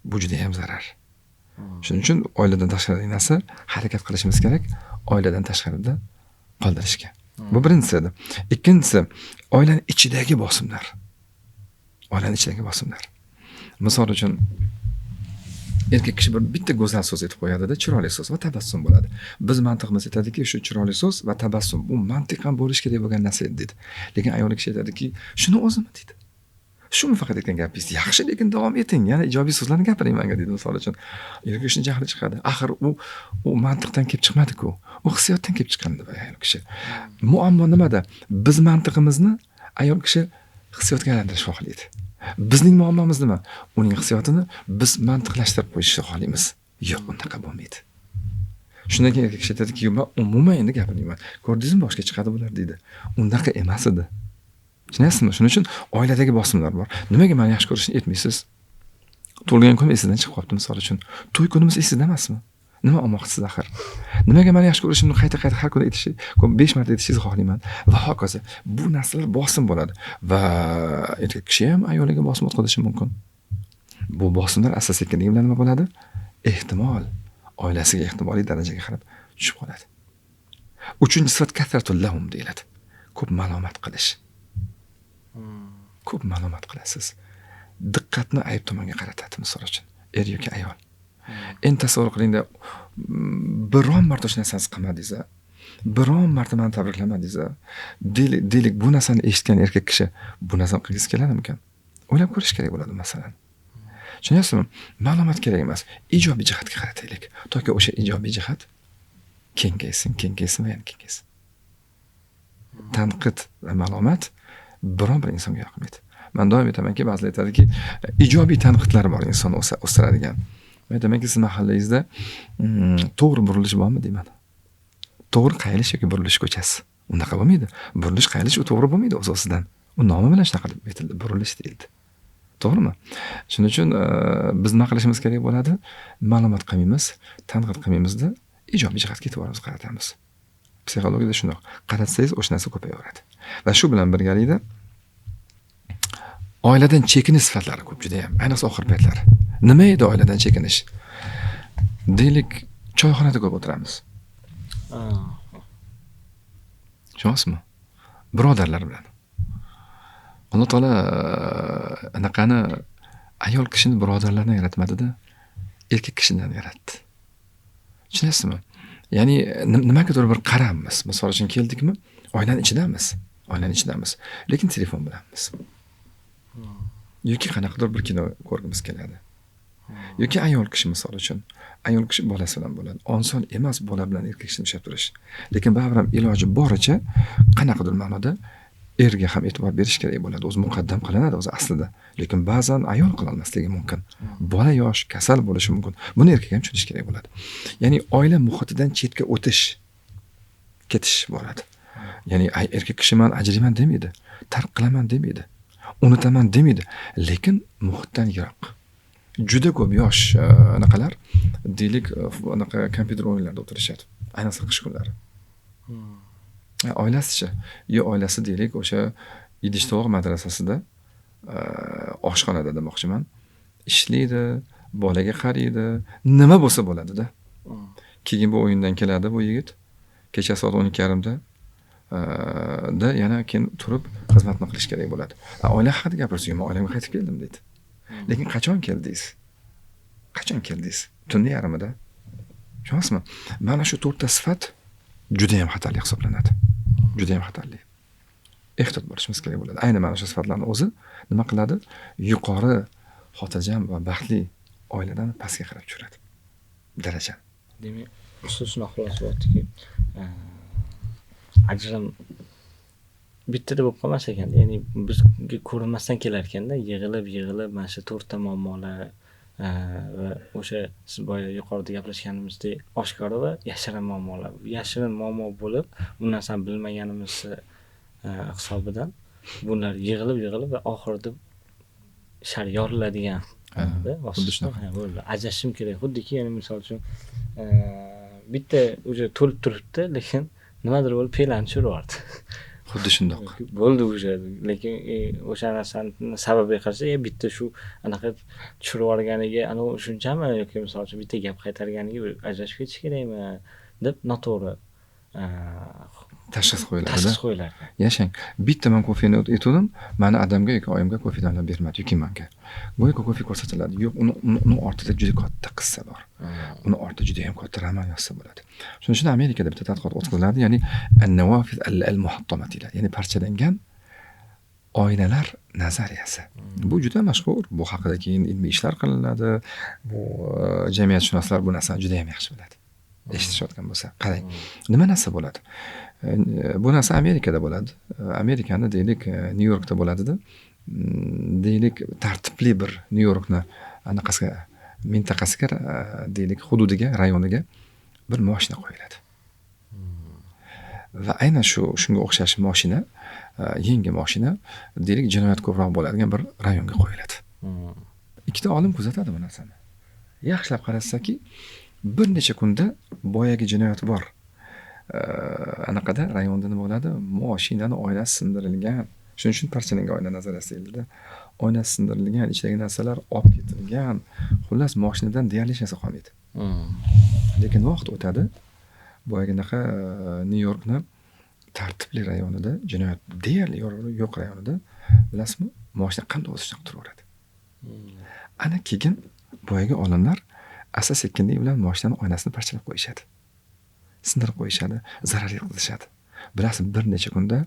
[SPEAKER 2] Bu juda ham zarar. Shuning uchun oiladan tashqaridagi narsa harakat qilishimiz kerak, oiladan tashqarida qoldirishga. Bu birinchisi edi. Ikkinchisi, oilaning ichidagi bosimlar. Oilaning ichidagi bosimlar. Misol uchun erkak kishi bir bitta go'zal so'z aytib qo'yadi-da, chiroyli so'z va tabassum bo'ladi. Biz mantiqimiz aytadiki, shu chiroyli so'z va tabassum bu mantiqan bo'lish kerak bo'lgan narsa edi deydi. Lekin ayol kishi aytadiki, shuni o'zimi deydi. Shumi faqat aytgan gapingiz yaxshi, lekin davom eting, yana ijobiy so'zlarni gapiring menga deydi misol uchun. Erkak kishining jahli chiqadi. Axir u mantiqdan kelib chiqmadi-ku. U hissiyotdan kelib chiqqan deb ayol kishi. Muammo nimada? Biz mantiqimizni ayol kishi hissiyotga aylantirish xohlaydi. Bizning muammomiz nima? Uning hissiyotini biz mantiqlashtirib qo'yishni xohlaymiz. Yo'q, unaqa bo'lmaydi. Shundan keyin erkak kishi aytadiki, men umuman endi gapirmayman. Ko'rdingizmi, boshga chiqadi bular deydi. Undaqa emas edi. Tushunyapsizmi? Shuning uchun oiladagi bosimlar bor. Nimaga meni yaxshi ko'rishni aytmaysiz? Tug'ilgan kunim esingizdan chiqib qolibdi misol uchun. To'y kunimiz esingizda emasmi? Nima olmoqchisiz axir? Nimaga meni yaxshi ko'rishimni qayta-qayta har kuni aytishi, 5 marta aytishingizni xohlayman va hokazo. Bu narsalar bosim bo'ladi va erkak kishi ham ayoliga bosim o'tkazishi mumkin. Bu bosimlar asta-sekinlik bilan nima bo'ladi? Ehtimol oilasiga ehtimoliy darajaga qarab tushib qoladi. Uchinchi sifat kasratul lahum deyiladi. Ko'p malomat qilish. Ko'p malomat qilasiz. Diqqatni ayb tomonga qaratadi misol uchun, er yoki ayol. Endi tasavvur qilingda, biron marta shu narsani qilmadingiz, biron marta meni tabriklamadingiz. Deylik bu narsani eshitgan erkak kishi bu narsani qilgisi keladimikan? O'ylab ko'rish kerak bo'ladi masalan. Tushunyapsizmi? Ma'lumot kerak emas. Ijobiy jihatga qarataylik. Toki o'sha ijobiy jihat kengaysin, kengaysin va yana kengaysin. Tanqid va ma'lumot biron bir insonga yoqmaydi. Men doim aytamanki, ba'zilar aytadiki, ijobiy tanqidlar bor insonni o'stiradigan. Men aytamanki, siz mahallangizda to'g'ri burilish bormi deyman. To'g'ri qayilish yoki burilish ko'chasi. Unaqa bo'lmaydi. Burilish, qayilish u to'g'ri bo'lmaydi o'z-o'zidan. U nomi bilan shunaqa deb aytildi, burilish deyildi. To'g'rimi? Shuning uchun biz nima qilishimiz kerak bo'ladi? Ma'lumot qilmaymiz, tanqid qilmaymizda, ijobiy jihatga e'tiborimizni qaratamiz. Psixologiyada shundoq. Qaratsangiz o'sha narsa ko'payaveradi. Va shu bilan birgalikda oiladan chekinish sifatlari ko'p juda ham, ayniqsa oxirgi paytlar. Nima edi oiladan chekinish? Deylik, Choyxonada ko'p o'tiramiz. Tushunyapsizmi? Birodarlar bilan. Alloh taolo anaqani ayol kishini birodarlardan yaratmadida, erkak kishidan yaratdi. Tushunasizmi? Ya'ni nimagadir bir qarammiz. Misol uchun keldikmi, oilani ichidamiz. Oilani ichidamiz. Lekin telefon bilanmiz. Yoki qanaqadir bir kino ko'rgimiz keladi. Yoki ayol kishi misol uchun, ayol kishi bolasi bilan bo'ladi. Oson emas bola bilan erkak kishini ushlab turish. Lekin baribir ham iloji boricha qanaqadir ma'noda erga ham e'tibor berish kerak bo'ladi. O'zi muqaddam qilinadi o'zi aslida. Lekin ba'zan ayol qila olmasligi mumkin. Bola yosh, kasal bo'lishi mumkin. Buni erkak ham tushunish kerak bo'ladi. Ya'ni oila muhitidan chetga o'tish, ketish bo'ladi. Ya'ni erkak kishiman, ajrayman demaydi, tark qilaman demaydi, unutaman demaydi, lekin muhitdan yiroq. Juda ko'p yosh anaqalar deylik, anaqa kompyuter o'yinlarida o'tirishadi. Ayniqsa qish kunlari. Oilasichi, yo oilasi deylik, o'sha idish tovoq madrasasida, oshxonada demoqchiman, ishlaydi, bolaga qaraydi, nima bo'lsa bo'ladida. Keyin bu o'yindan keladi bu yigit, kecha soat 12:30da da yana keyin turib xizmatni qilish kerak bo'ladi. Oila haqida gapirsa, men oilamga qaytib keldim deydi. Lekin qachon keldingiz? Qachon keldingiz? Tunni yarmida. Tushunasizmi? Mana shu to'rtta sifat juda ham xatarli hisoblanadi. Juda ham xatarli. Ehtiyot bo'lishimiz kerak bo'ladi. Ayni mana shu sifatlarning o'zi nima qiladi? Yuqori xotirjam va baxtli oiladan pastga qarab tushiradi. Daraja.
[SPEAKER 1] Demak, ustoz shunaqa xulosa bo'lyaptiki, ajrim bittada bo'lib qolmas ekanda, ya'ni bizga ko'rinmasdan kelar ekanda, yig'ilib mana shu to'rtta muammolar va o'sha siz boya yuqorida gaplashganimizdek oshkora va yashirin muammolar. Yashirin muammo bo'lib, bu narsani bilmaganimiz hisobidan bunlar yig'ilib va oxirida shar yoriladigan bo'ldi. Ajrashim kerak. Xuddiki, ya'ni misol uchun bitta o'sha to'lib turibdi, lekin nimadir bo'lib pelani tushirib yubordi.
[SPEAKER 2] Xuddi shundoq.
[SPEAKER 1] Bo'ldi o'sha, lekin o'sha narsani sababiga qarasa, bitta shu anaqa tushirib yuborganiga ana shunchami yoki misol uchun bitta gap qaytarganiga ajrashib ketish kerakmi deb noto'g'ri
[SPEAKER 2] tashxis qo'yiladi.
[SPEAKER 1] Tashxis qo'yiladi.
[SPEAKER 2] Yashang. Bitta men kofeni aytdim, meni adamga yoki oyimga kofe damlab bermadi yoki menga. Go'yoki kofe ko'rsatiladi. Yo'q, uni ortida juda katta qissa bor. Uni ortida juda ham katta roman yozsa bo'ladi. Shuning uchun Amerikada bitta tadqiqot o'tkaziladi, ya'ni an-nawafid al-muhattama deyiladi. Ya'ni parchalangan oynalar nazariyasi. Bu juda mashhur. Bu haqida keyin ilmiy ishlar qilinadi. Bu jamiyatshunoslar bu narsani juda ham yaxshi biladi. Eshitishayotgan bo'lsa, qarang. Nima narsa bo'ladi? Bu narsa Amerikada bo'ladi. Amerikani deylik, Nyu-Yorkda bo'ladida. Deylik, tartibli bir Nyu-Yorkni anaqasiga, mintaqasiga, deylik, hududiga, rayoniga bir mashina qo'yiladi. Va aynan shunga o'xshash mashina, yangi mashina, deylik, jinoyat ko'proq bo'ladigan bir rayonga qo'yiladi. Ikkita olim kuzatadi bu narsani. Yaxshilab qarasaki, bir necha kunda boyagi jinoyat bor. Anaqada rayonda nima bo'ladi? Mashinani oynasi sindirilgan. Shuning uchun parchalangan oyna nazariyasi deyiladi. Oynasi sindirilgan, ichidagi narsalar olib ketilgan. Xullas, mashinadan deyarli hech narsa qolmaydi. Lekin vaqt o'tadi. Boyaginaqa Nyu-Yorkni tartibli rayonida, jinoyat deyarli yo'q rayonida, bilasizmi, mashina qanday o'zi shunaqa turaveradi. Ana keyin boyagi olimlar asta sekinlik bilan mashinani oynasini parchalab qo'yishadi. Sindirib qo'yishadi, zarar yetkazishadi. Bilasiz, bir necha kunda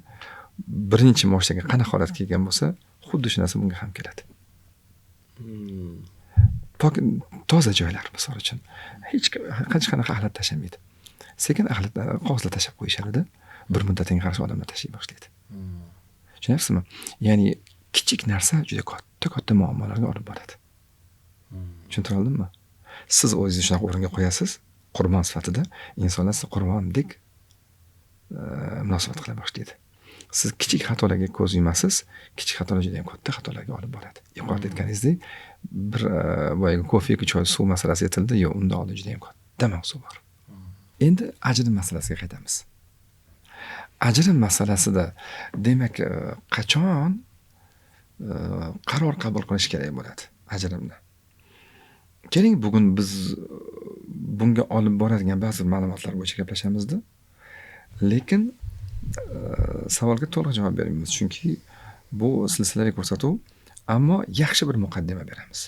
[SPEAKER 2] birinchi mashinaga qanaqa holat kelgan bo'lsa, xuddi shu narsa bunga ham keladi. Pok, toza joylar misol uchun hech qanaqa axlat tashlamaydi. Sekin axlat qog'ozlar tashlab qo'yishadi-da, bir muddatdan qarshi odamlar tashlay boshlaydi. Tushunyapsizmi? Ya'ni kichik narsa juda katta muammolarga olib boradi. Tushuntira oldimmi? Siz o'zingizni shunaqa o'ringa qo'yasiz, qurbon sifatida insonlar sizni qurbondek munosabat qila boshlaydi. Siz kichik xatolarga ko'z yumasiz, kichik xatolar juda ham katta xatolarga olib boradi. Yuqorida aytganingizdek, bir boyagi kofe yoki choy suv masalasi aytildi, yo'q, unda oldin juda ham katta mavzu bor. Endi ajrim masalasiga qaytamiz. Ajrim masalasida demak, qachon qaror qabul qilish kerak bo'ladi ajrimni? Keling, bugun biz bunga olib boradigan ba'zi ma'lumotlar bo'yicha gaplashamizda. Lekin savolga to'liq javob bermaymiz, chunki bu silsilali ko'rsatuv, ammo yaxshi bir muqaddima beramiz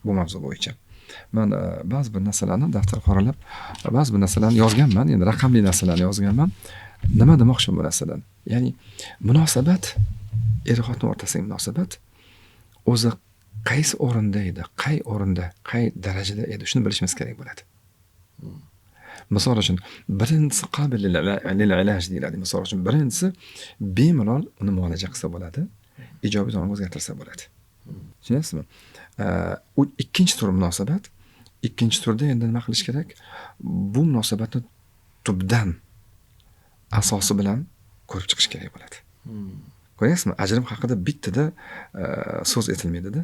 [SPEAKER 2] bu mavzu bo'yicha. Man ba'zi bir narsalarni daftar qoralab, ba'zi bir narsalarni yozganman, endi raqamli narsalarni yozganman. Nima demoqchiman bu narsadan? Ya'ni munosabat, er-xotin o'rtasidagi munosabat o'zi qaysi o'rinda edi, qay o'rinda, qay darajada edi, shuni bilishimiz kerak bo'ladi. Misol uchun, birinchisi qabil lil ilaj deyiladi. Misol uchun, birinchisi bemalol uni muolaja qilsa bo'ladi, ijobiy tomonga o'zgartirsa bo'ladi. Tushunyapsizmi? U ikkinchi tur munosabat, ikkinchi turda endi nima qilish kerak? Bu munosabatni tubdan asosi bilan ko'rib chiqish kerak bo'ladi. Ko'ryapsizmi? Ajrim haqida bittada so'z aytilmaydida.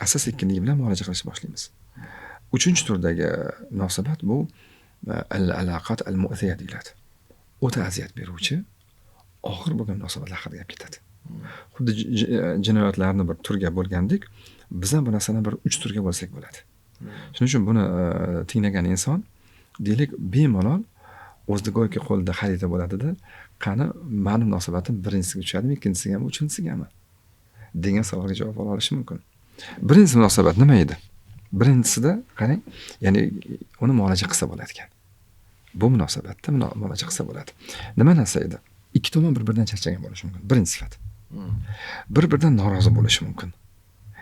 [SPEAKER 2] Asta sekinlik bilan muolaja qilishni boshlaymiz. Uchinchi turdagi munosabat bu al-alaqat al-mu'thiya deyiladi. O'ta aziyat beruvchi, og'ir bo'lgan munosabatlar haqida gap ketadi. Xuddi jinoyatlarni bir turga bo'lgandek, biz ham bu narsani bir 3 turga bo'lsak bo'ladi. Shuning uchun buni tinglagan inson deylik bemalol o'zida go'yoki qo'lida xarita bo'ladida, qani mani munosabatim birinchisiga tushadimi, ikkinchisigami, uchinchisigami degan savolga javob ola olishi mumkin. Birinchi munosabat nima edi? Birinchisida qarang, ya'ni uni muolaja qilsa bo'ladi ekan. Bu munosabatda muolaja qilsa bo'ladi. Nima narsa edi? Ikki tomon bir-biridan charchagan bo'lishi mumkin. Birinchi sifat. Bir-biridan norozi bo'lishi mumkin.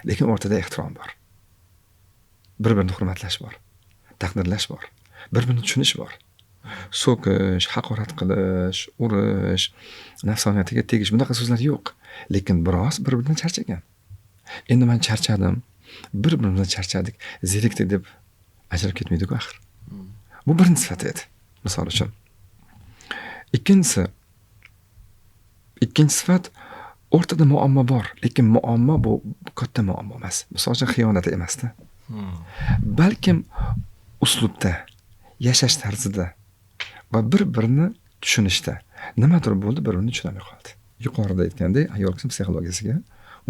[SPEAKER 2] Lekin o'rtada ehtirom bor. Bir-birini hurmatlash bor. Taqdirlash bor. Bir-birini tushunish bor. So'kish, haqorat qilish, urish, nafsoniyatiga tegish bunaqa so'zlar yo'q. Lekin biroz bir-biridan charchagan. Endi men charchadim, bir-birimizdan charchadik, zerikdik deb ajrab ketmaydi-ku axir. Bu birinchi sifat edi, misol uchun. Ikkinchi sifat, o'rtada muammo bor, lekin muammo bu katta muammo emas. Misol uchun xiyonat emasda. Balkim uslubda, yashash tarzida va bir-birini tushunishda nimadir bo'ldi, bir-birini tushunolmay qoldi. Yuqorida aytgandek, ayol kishi psixologiyasiga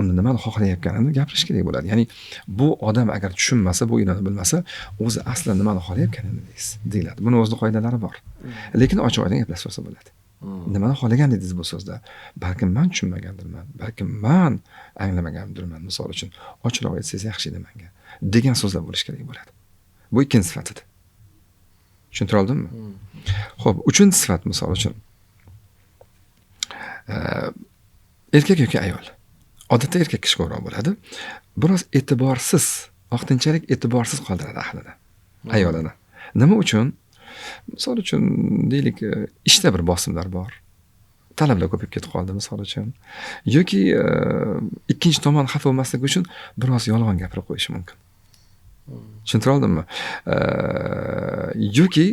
[SPEAKER 2] uni nimani xohlayotganini gapirish kerak bo'ladi. Ya'ni bu odam agar tushunmasa, bu ilmni bilmasa, o'zi asli nimani xohlayotganini deyiladi. Buni o'zini qoidalari bor. Lekin ochiq-oydin gaplashsa bo'ladi. Nimani xohlagan dedingiz bu so'zda? Balkim men tushunmagandirman, balkim men anglamagandirman. Misol uchun, ochiqroq aytsangiz yaxshi edi menga degan so'zlar bo'lishi kerak bo'ladi. Bu ikkinchi sifat edi. Tushuntira oldimmi? Xo'p, uchinchi sifat misol uchun. Erkak yoki ayol. Odatda erkak kishi ko'proq bo'ladi. Biroz e'tiborsiz, vaqtinchalik e'tiborsiz qoldiradi ahlini, ayolini. Nima uchun? Misol uchun, deylik, ishda bir bosimlar bor. Talablar ko'payib ketib qoldi misol uchun. Yoki ikkinchi tomon xafa bo'lmasligi uchun biroz yolg'on gapirib qo'yishi mumkin. Tushuntira oldimmi? Yoki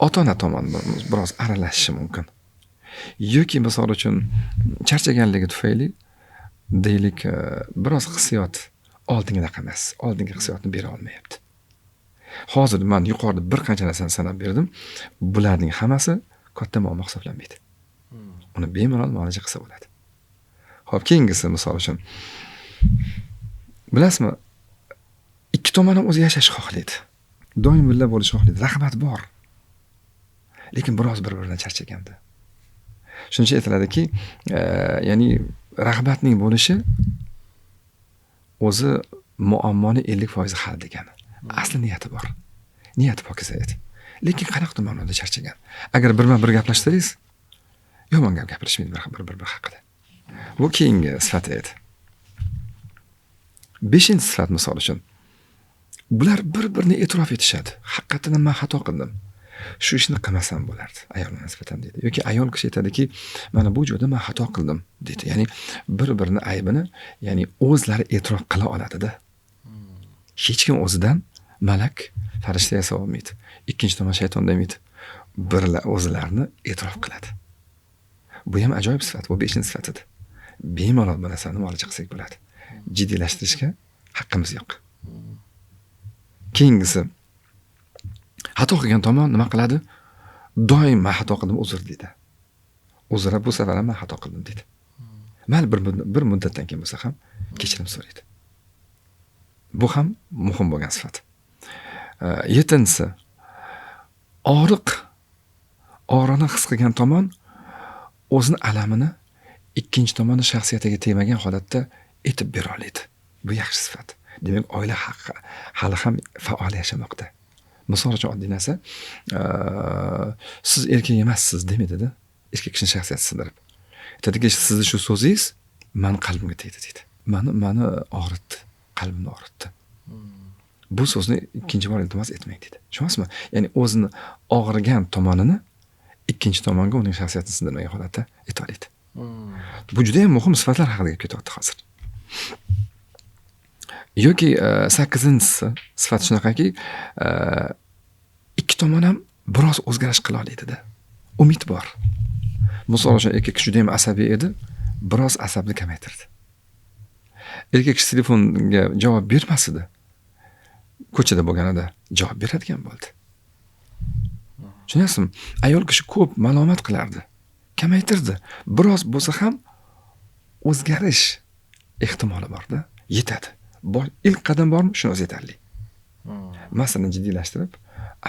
[SPEAKER 2] ota-ona tomon biroz aralashishi mumkin. Yoki misol uchun charchaganligi tufayli deylik, biroz hissiyot oldingidaqa emas, oldingi hissiyotni bera olmayapti. Hozir men yuqorida bir qancha narsani sanab berdim. Bularning hammasi katta muammo hisoblanmaydi. Uni bemalol muolaja qilsa bo'ladi. Xo'p, keyingisi misol uchun. Bilasizmi, ikki tomon ham o'zi yashashni xohlaydi. Doim birga bo'lishni xohlaydi. Rag'bat bor. Lekin biroz bir-biridan charchaganda. Shuning uchun aytiladiki, ya'ni rag'batning bo'lishi o'zi muammoni 50% hal degani. Asli niyati bor. Niyati pokiza edi. Lekin qanaqadir ma'noda charchagan. Agar birma-bir gaplashsangiz, yomon gap gapirishmaydi bir-bir haqida. Bu keyingi sifati edi. 5-sifat misol uchun. Bular bir-birini e'tirof etishadi. Haqiqatan men xato qildim. Shu ishni qilmasam bo'lardi ayolga nisbatan deydi. Yoki ayol kishi aytadiki, mana bu joyda men xato qildim deydi. Ya'ni bir-birini aybini, ya'ni o'zlari e'tirof qila oladida. Hech kim o'zidan malak, farishta yasa olmaydi. Ikkinchi tomon shayton demaydi. Birlar o'zlarini e'tirof qiladi. Bu ham ajoyib sifat, bu 5-sifat edi. Bemalol bu narsani muolaja qilsak bo'ladi. Jiddiylashtirishga haqqimiz yo'q. Keyingisi, xato qilgan tomon nima qiladi? Doim men xato qildim, uzr deydi. Uzr, bu safar ham men xato qildim deydi. Mayli bir muddatdan keyin bo'lsa ham kechirim so'raydi. Bu ham muhim bo'lgan sifat. Yettinchisi, og'riqni his qilgan tomon o'zini alamini ikkinchi tomonni shaxsiyatiga tegmagan holatda aytib bera oladi. Bu yaxshi sifat. Demak, oila hali ham faol yashamoqda. Misol uchun oddiy narsa, siz erkak emassiz demaydi-da. Erkak kishini shaxsiyati sindirib. Aytadiki, sizni shu so'zingiz mani qalbimga tegdi deydi. Mani og'ritdi, qalbimni og'ritdi. Bu so'zni ikkinchi bor iltimos etmang deydi. Tushunasizmi? Ya'ni o'zini og'rigan tomonini ikkinchi tomonga uning shaxsiyatini sindirmagan holatda ayta oladi. Bu juda ham muhim sifatlar haqida gap ketyapti hozir. Yoki sakkizinchisi sifat shunaqaki, ikki tomon ham biroz o'zgarish qila oladida. Umid bor. Misol uchun erkak kishi juda ham asabiy edi, biroz asabni kamaytirdi. Erkak kishi telefonga javob bermas edi. Ko'chada bo'lganida javob beradigan bo'ldi. Tushunyapsizmi? Ayol kishi ko'p malomat qilardi, kamaytirdi. Biroz bo'lsa ham o'zgarish ehtimoli borda, yetadi. Ilk qadam bormi, shuni o'zi yetarli. Masalani jiddiylashtirib,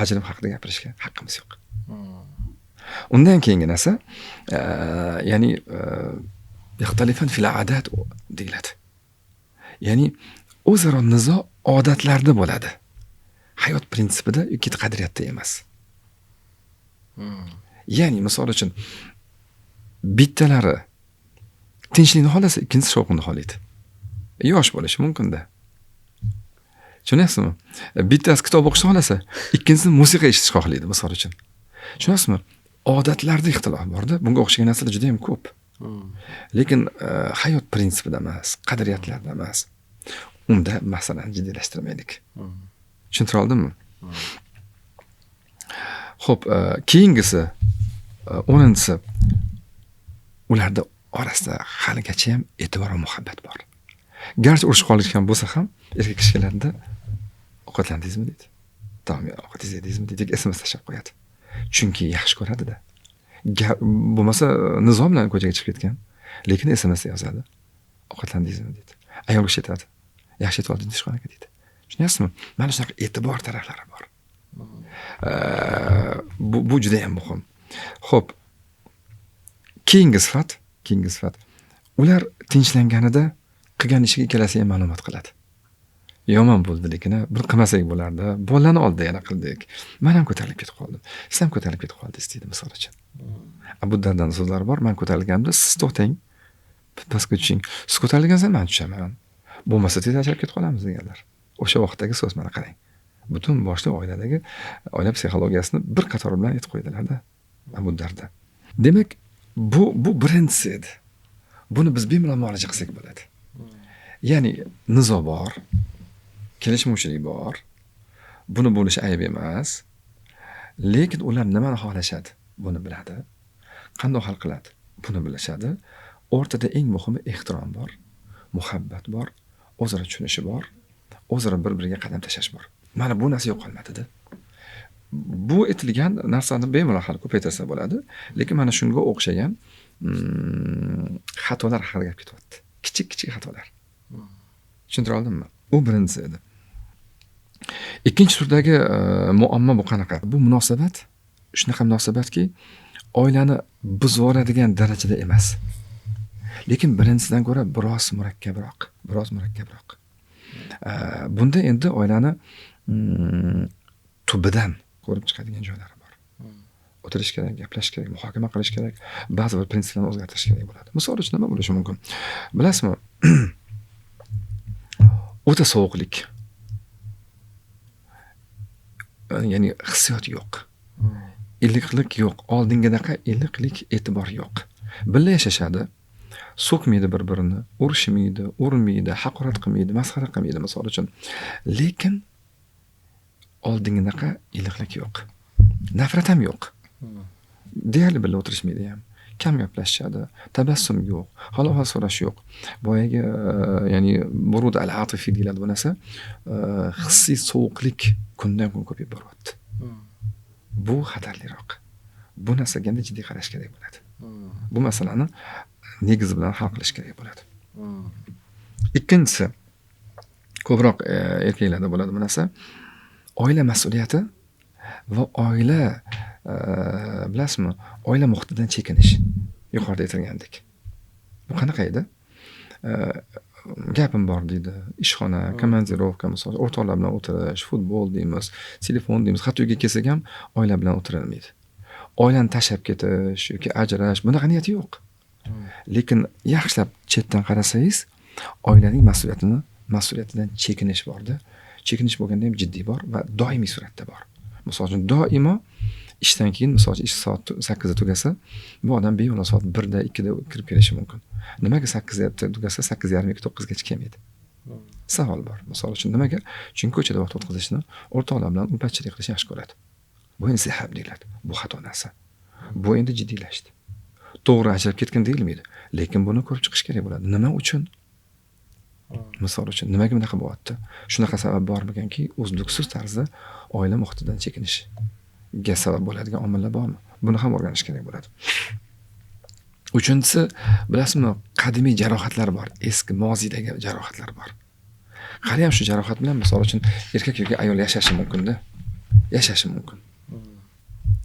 [SPEAKER 2] ajrim haqida gapirishga haqqimiz yo'q. Undan keyingi narsa, ya'ni ixtilofan fil adat deyiladi. Ya'ni o'zaro nizo odatlarda bo'ladi. Hayot prinsipida yoki qadriyatda emas. Ya'ni misol uchun bittalari tinchlikni xohlasa, ikkinchisi shovqinni xohlaydi. Yosh bo'lishi mumkin-da. Tushunyapsizmi? Bittasi kitob o'qishni xohlasa, ikkinchisi musiqa eshitishni xohlaydi, misol uchun. Tushunyapsizmi? Odatlarda ixtilof borda, bunga o'xshagan narsalar juda ham ko'p. Lekin hayot prinsipida emas, qadriyatlarda emas. Unda masalani jiddiylashtirmaylik. Tushuntira oldimmi? Xo'p, keyingisi, 10-inchisi, ularda orasida haligacha ham e'tibor va muhabbat bor. Garchi urushib qolishgan bo'lsa ham, erkak kishi keladida, ovqatlandingizmi deydi. Tamom, ovqatingizni yedingizmi deydi, SMS tashlab qo'yadi. Chunki yaxshi ko'radida. Bo'lmasa nizo bilan ko'chaga chiqib ketgan, lekin SMS yozadi. Ovqatlandingizmi deydi. Ayol kishi aytadi. Yaxshi yetib oldingiz ishxonaga deydi. Tushunyapsizmi? Mana shunaqa e'tibor taraflari bor. Bu juda ham muhim. Xo'p, keyingi sifat. Ular tinchlanganida qilgan ishiga ikkalasi ham ma'lumot qiladi. Yomon bo'ldi, lekin bir qilmasak bo'lardi. Bolalarni oldida yana qildik. Men ham ko'tarilib ketib qoldim. Siz ham ko'tarilib ketib qoldingiz deydi misol uchun. Abu Dardan so'zlari bor. Men ko'tarilganimda siz to'xtang, pastga tushing. Siz ko'tarilgansiz, men tushaman. Bo'lmasa tez ajrab ketib qolamiz deganlar. O'sha vaqtdagi so'z, mana qarang. Butun boshli oiladagi oila psixologiyasini bir qator bilan aytib qo'ydilar-da Abu Darda. Demak, bu birinchisi edi. Buni biz bemalol muolaja qilsak bo'ladi. Ya'ni nizo bor, kelishmovchilik bor. Buni bo'lishi ayb emas. Lekin ular nimani xohlashadi, buni biladi. Qanday hal qiladi, buni bilishadi. O'rtada eng muhimi ehtirom bor, muhabbat bor, o'zaro tushunishi bor, o'zaro bir-biriga qadam tashlash bor. Mana bu narsa yo'qolmadida. Bu aytilgan narsani bemalol hali ko'paytirsa bo'ladi, lekin mana shunga o'xshagan xatolar haqida gap ketyapti. Kichik-kichik xatolar. Tushuntira oldimmi? U birinchisi edi. Ikkinchi turdagi muammo bu qanaqa? Bu munosabat shunaqa munosabatki, oilani buzib yuboradigan darajada emas. Lekin birinchisidan ko'ra biroz murakkabroq, Bunda endi oilani tubidan ko'rib chiqadigan joylari bor. O'tirish kerak, gaplashish kerak, muhokama qilish kerak, ba'zi bir prinsiplarni o'zgartirish kerak bo'ladi. Misol uchun nima bo'lishi mumkin? Bilasizmi? O'ta sovuqlik. Ya'ni hissiyot yo'q. Iliqlik yo'q. Oldingidaqa iliqlik, e'tibor yo'q. Birga yashashadi. So'kmaydi bir-birini, urushmaydi, urmaydi, haqorat qilmaydi, masxara qilmaydi misol uchun. Lekin oldingidaqa iliqlik yo'q. Nafrat ham yo'q. Deyarli birga o'tirishmaydi ham. Kam gaplashishadi, tabassum yo'q, hol-ahvol so'rash yo'q. Boyagi, ya'ni burud al-atifi deyiladi bu narsa, hissiy sovuqlik kundan kun ko'payib boryapti. Bu xatarliroq. Bu narsaga endi jiddiy qarash kerak bo'ladi. Bu masalani negizi bilan hal qilish kerak bo'ladi. Ikkinchisi, ko'proq erkaklarda bo'ladi bu narsa. Oila mas'uliyati va oila bilasizmi, oila muhitidan chekinish. Yuqorida aytilgandek. Bu qanaqa edi? Gapim bor deydi, ishxona, komandirovka, misol, o'rtoqlar bilan o'tirish, futbol deymiz, telefon deymiz, hatto uyga kelsak ham oila bilan o'tirilmaydi. Oilani tashlab ketish yoki ajrash, bunaqa niyati yo'q. Lekin yaxshilab chetdan qarasangiz, oilaning mas'uliyatidan chekinish borda. Chekinish bo'lganda ham jiddiy bor va doimiy suratda bor. Misol uchun, doimo ishdan keyin, misol uchun, ish soat 8 da tugasa, bu odam bemalol soat 1 da, 2 da kirib kelishi mumkin. Nimaga 8 da tugasa, 8:30 yoki 9 gacha kelmaydi? Savol bor. Misol uchun, nimaga? Chunki ko'chada vaqt o'tkazishni, o'rtoqlar bilan ulfatchilik qilishni yaxshi ko'radi. Bu insihab deyiladi. Bu xato narsa. Bu endi jiddiylashdi. To'g'ri, ajrab ketgin deyilmaydi, lekin buni ko'rib chiqish kerak bo'ladi. Nima uchun? Misol uchun, nimaga bunaqa bo'lyapti? Shunaqa sabab bormikanki, uzluksiz tarzda oila muhitidan chekinishga sabab bo'ladigan omillar bormi? Buni ham o'rganish kerak bo'ladi. Uchinchisi, bilasizmi, qadimiy jarohatlar bor, eski moziydagi jarohatlar bor. Hali ham shu jarohat bilan, misol uchun, erkak yoki ayol yashashi mumkin-da. Yashashi mumkin.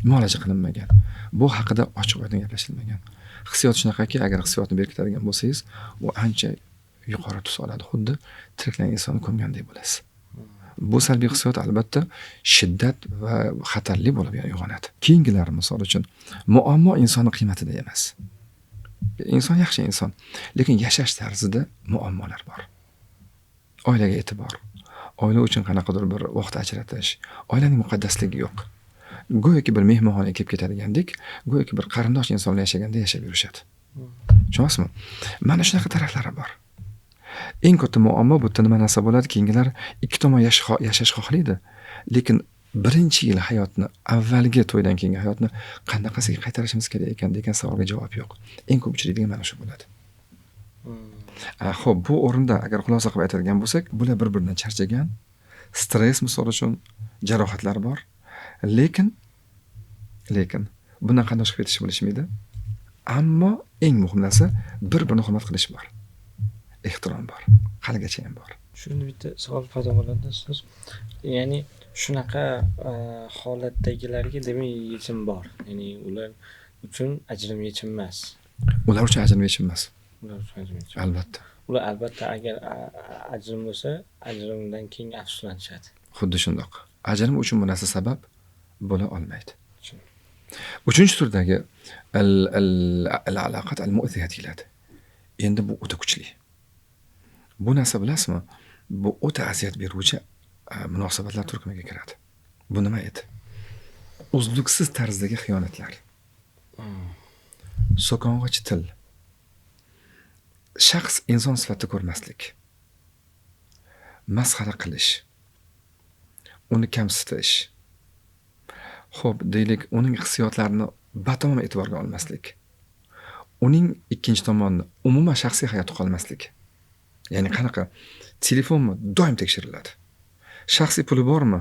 [SPEAKER 2] Muolaja qilinmagan. Bu haqida ochiq oydin gaplashilmagan. Hissiyot shunaqaki, agar hissiyotni berkitadigan bo'lsangiz, u ancha yuqori tus oladi. Xuddi tiriklagan insonni ko'mgandek bo'lasiz. Bu salbiy hissiyot albatta shiddat va xatarli bo'lib uyg'onadi. Keyingilari, misol uchun, muammo insonni qiymatida emas. Inson yaxshi inson, lekin yashash tarzida muammolar bor. Oilaga e'tibor, oila uchun qanaqadir bir vaqt ajratish, oilaning muqaddasligi yo'q. Go'yoki bir mehmonxonaga kelib ketadigandek, go'yoki bir qarindosh inson bilan yashaganda yashab yurishadi. Tushunyapsizmi? Mana shunaqa taraflari bor. Eng katta muammo bu yerda nima narsa bo'ladi? Keyingilar ikki tomon yashash xohlaydi, lekin birinchi yil hayotni, avvalgi to'ydan keyingi hayotni qanaqasiga qaytarishimiz kerak ekan degan savolga javob yo'q. Eng ko'p uchraydigan mana shu bo'ladi. Xo'p, bu o'rinda agar xulosa qilib aytadigan bo'lsak, bular bir-biridan charchagan, stress, misol uchun, jarohatlar bor. Lekin bundan qanday chiqib ketishni bilishmaydi. Ammo eng muhim narsa bir-birini hurmat qilish bor. Ehtirom bor. Haligacha ham bor.
[SPEAKER 1] Shunda bitta savol paydo bo'ladi, ustoz. Ya'ni shunaqa holatdagilarga demak yechim bor. Ya'ni ular uchun ajrim yechim emas.
[SPEAKER 2] Ular uchun ajrim yechim emas.
[SPEAKER 1] Ular uchun ajrim yechim.
[SPEAKER 2] Albatta.
[SPEAKER 1] Ular albatta agar ajrim bo'lsa, ajrimdan keyin afsuslanishadi.
[SPEAKER 2] Xuddi shundoq. Ajrim uchun bu narsa sabab bo'la olmaydi. Uchinchi turdagi al alaqat al mu'ziya deyiladi. Endi bu o'ta kuchli. Bu narsa, bilasizmi, bu o'ta aziyat beruvchi munosabatlar turkumiga kiradi. Bu nima edi? Uzluksiz tarzdagi xiyonatlar. So'kong'ich til. Shaxs inson sifatida ko'rmaslik. Masxara qilish. Uni kamsitish. Xo'p, deylik, uning hissiyotlarini batamom e'tiborga olmaslik. Uning ikkinchi tomonni umuman shaxsiy hayoti qolmaslik. Ya'ni qanaqa? Telefonmi doim tekshiriladi. Shaxsiy puli bormi?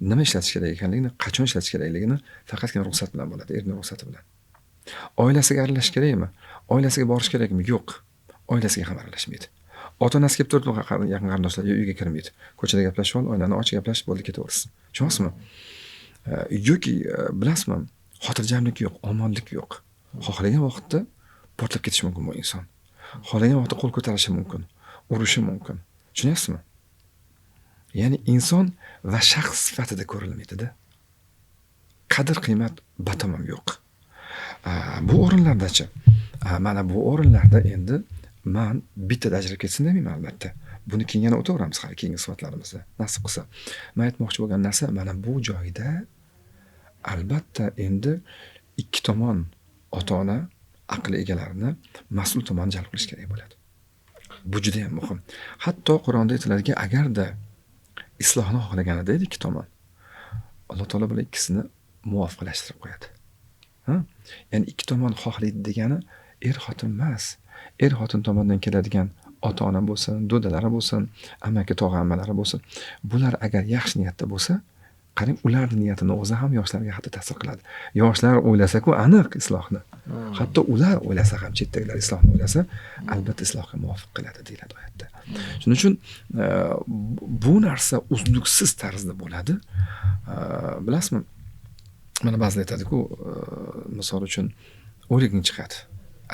[SPEAKER 2] Nima ishlatish kerak ekanligini, qachon ishlatish kerakligini faqatgina ruxsat bilan bo'ladi, erning ruxsati bilan. Oilasiga aralashish kerakmi? Oilasiga borish kerakmi? Yo'q. Oilasiga ham aralashmaydi. Ota-onasi kelib turib, yaqin qarindoshlar uyga kirmaydi. Ko'chada gaplashib ol, oilani och gaplashib bo'ldi, ketaversin. Tushunyapsizmi? Yoki bilasizmi, xotirjamlik yo'q, omonlik yo'q. Xohlagan vaqtda portlab ketishi mumkin bu inson. Xohlagan vaqtda qo'l ko'tarishi mumkin, urishi mumkin. Tushunyapsizmi? Ya'ni inson va shaxs sifatida ko'rilmaydi-da. Qadr qiymat batamom yo'q. Bu o'rinlardachi? Mana bu o'rinlarda endi man bittada ajrab ketsin demayman albatta. Buni keyin yana o'taveramiz hali keyingi suhbatlarimizda, nasib qilsa. Men aytmoqchi bo'lgan narsa mana bu joyda albatta endi ikki tomon, ota-ona, aql egalarini mas'ul tomonni jalb qilish kerak bo'ladi. Bu juda ham muhim. Hatto Qur'onda aytiladiki, agarda islohni xohlaganida edi ikki tomon, Alloh taolo bular ikkisini muvofiqlashtirib qo'yadi. Ha? Ya'ni ikki tomon xohlaydi degani er-xotin emas. Er-xotin tomonidan keladigan ota-ona bo'lsin, dodalari bo'lsin, amaki tog'a ammalari bo'lsin. Bular agar yaxshi niyatda bo'lsa, qarang, ularning niyatini o'zi ham yoshlarga hatto ta'sir qiladi. Yoshlar o'ylasa-ku aniq islohni. Hatto ular o'ylasa ham, chetdagilar islohni o'ylasa, albatta islohga muvofiq qiladi deyiladi oyatda. Shuning uchun bu narsa uzluksiz tarzda bo'ladi. Bilasizmi, mana ba'zilar aytadiku, misol uchun o'liging chiqadi,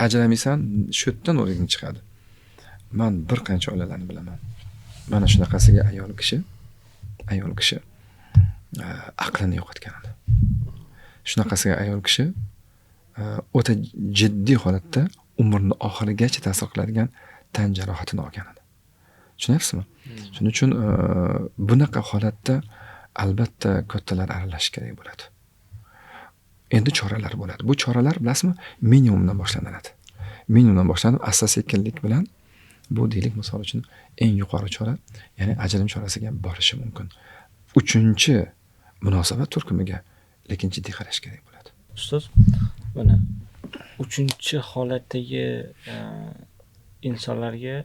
[SPEAKER 2] ajramaysan, shu yerdan o'liging chiqadi. Man bir qancha oilalarni bilaman, mana shunaqasiga ayol kishi aqlini yo'qotgan edi. Shunaqasiga ayol kishi o'ta jiddiy holatda umrini oxirigacha ta'sir qiladigan tan jarohatini olgan edi. Tushunyapsizmi? Shuning uchun bunaqa holatda albatta kattalar aralashish kerak bo'ladi. Endi choralar bo'ladi. Bu choralar, bilasizmi, minimumdan boshlanadi. Minimumdan boshlanib, asta-sekinlik bilan bu deylik, misol uchun eng yuqori chora, ya'ni ajrim chorasiga borishi mumkin. Uchinchi munosabat turkumiga lekin jiddiy qarash kerak bo'ladi.
[SPEAKER 1] Ustoz, mana uchinchi holatdagi insonlarga,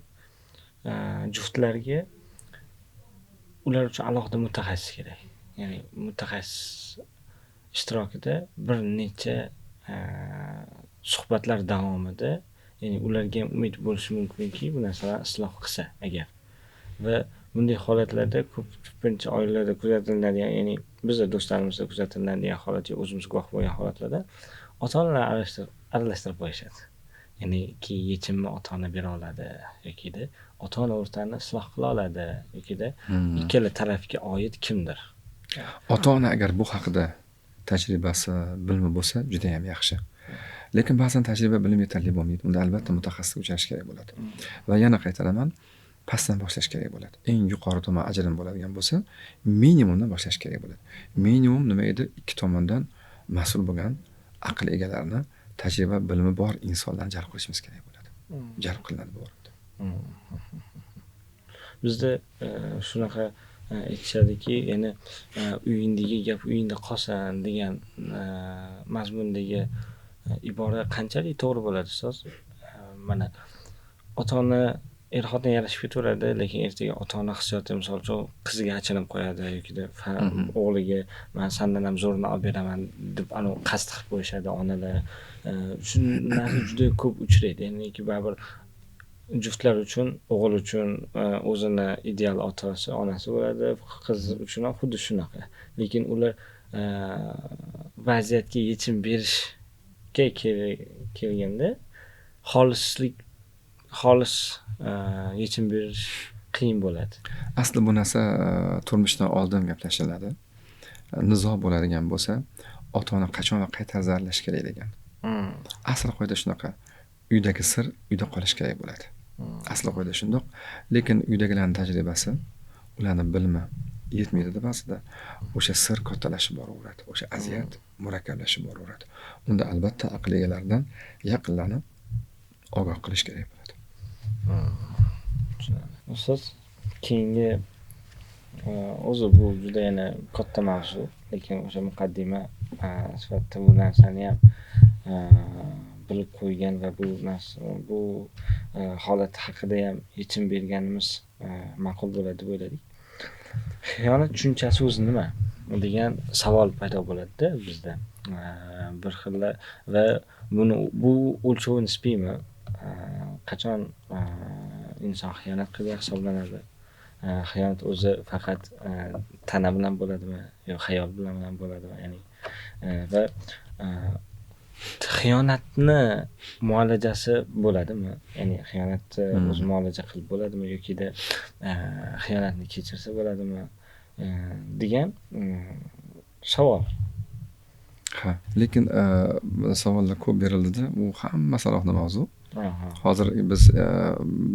[SPEAKER 1] juftlarga ular uchun alohida mutaxassis kerak. Ya'ni mutaxassis ishtirokida bir necha suhbatlar davomida, ya'ni ularga ham umid bo'lishi mumkinki, bu narsalarni isloh qilsa agar. Va bunday holatlarda ko'pincha oilalarda kuzatiladigan, ya'ni bizda do'stlarimizda kuzatiladigan holat, o'zimiz guvoh bo'lgan holatlarda ota-onalar aralashtirib qo'yishadi. Ya'niki yechimni ota-ona bera oladi yokida ota-ona o'rtani isloh qila oladi yokida ikkala tarafga oid kimdir.
[SPEAKER 2] Ota-ona agar bu haqida tajribasi, bilimi bo'lsa, juda ham yaxshi. Lekin ba'zan tajriba, bilim yetarli bo'lmaydi. Unda albatta mutaxassisga uchrash kerak bo'ladi. Va yana qaytaraman, pastdan boshlash kerak bo'ladi. Eng yuqori tomon ajrim bo'ladigan bo'lsa, minimumdan boshlash kerak bo'ladi. Minimum nima edi? Ikki tomondan mas'ul bo'lgan aql egalarini, tajriba, bilimi bor insonlarni jalb qilishimiz kerak bo'ladi. Jalb qilinadi bu o'rinda.
[SPEAKER 1] Bizda shunaqa aytishadiki, ya'ni uyingdagi gap uyingda qolsin degan mazmundagi ibora qanchalik to'g'ri bo'ladi ustoz? Mana ota-ona er-xotin yarashib ketaveradi, lekin ertaga ota-ona hissiyoti, misol uchun, qiziga achinib qo'yadi yokida o'g'liga man sandan ham zo'rini olib beraman deb anavi qasd qilib qo'yishadi onalar. Shu narsa juda ko'p uchraydi. Ya'niki baribir juftlar uchun, o'g'il uchun o'zini ideal otasi, onasi bo'ladi, qiz uchun ham xuddi shunaqa. Lekin ular vaziyatga yechim berishga kelganda xolis yechim berish qiyin bo'ladi.
[SPEAKER 2] Asli bu narsa turmushdan oldin gaplashiladi. Nizo bo'ladigan bo'lsa, ota-ona qachon va qay tarzda aralashish kerak degan. Asl qoida shunaqa. Uydagi sir uyda qolishi kerak bo'ladi. Asli qoida shundoq, lekin uydagilarning tajribasi, ularni bilimi yetmaydi ba'zida. O'sha sir kattalashib boraveradi, o'sha aziyat murakkablashib boraveradi. Unda albatta aql egalaridan yaqinlarni ogoh qilish kerak bo'ladi.
[SPEAKER 1] Ustoz, keyingi o'zi bu juda yana katta mavzu, lekin o'sha muqaddima sifatida bu narsani ham bilib qo'ygan va bu narsa, bu holat haqida ham yechim berganimiz ma'qul bo'ladi deb o'yladik. Xiyonat tushunchasi o'zi nima degan savol paydo bo'ladi-da bizda. Bir xillar va buni bu o'lchovi nisbiymi? Qachon inson xiyonat qilgan hisoblanadi? Xiyonat o'zi faqat tana bilan bo'ladimi yo xayol bilan ham bo'ladimi? Ya'ni va xiyonatni muolajasi bo'ladimi? Ya'ni xiyonatni o'zi muolaja qilib bo'ladimi yokida xiyonatni kechirsa bo'ladimi degan savol.
[SPEAKER 2] Ha, lekin savollar ko'p berildida, bu hammasi alohida mavzu. Hozir biz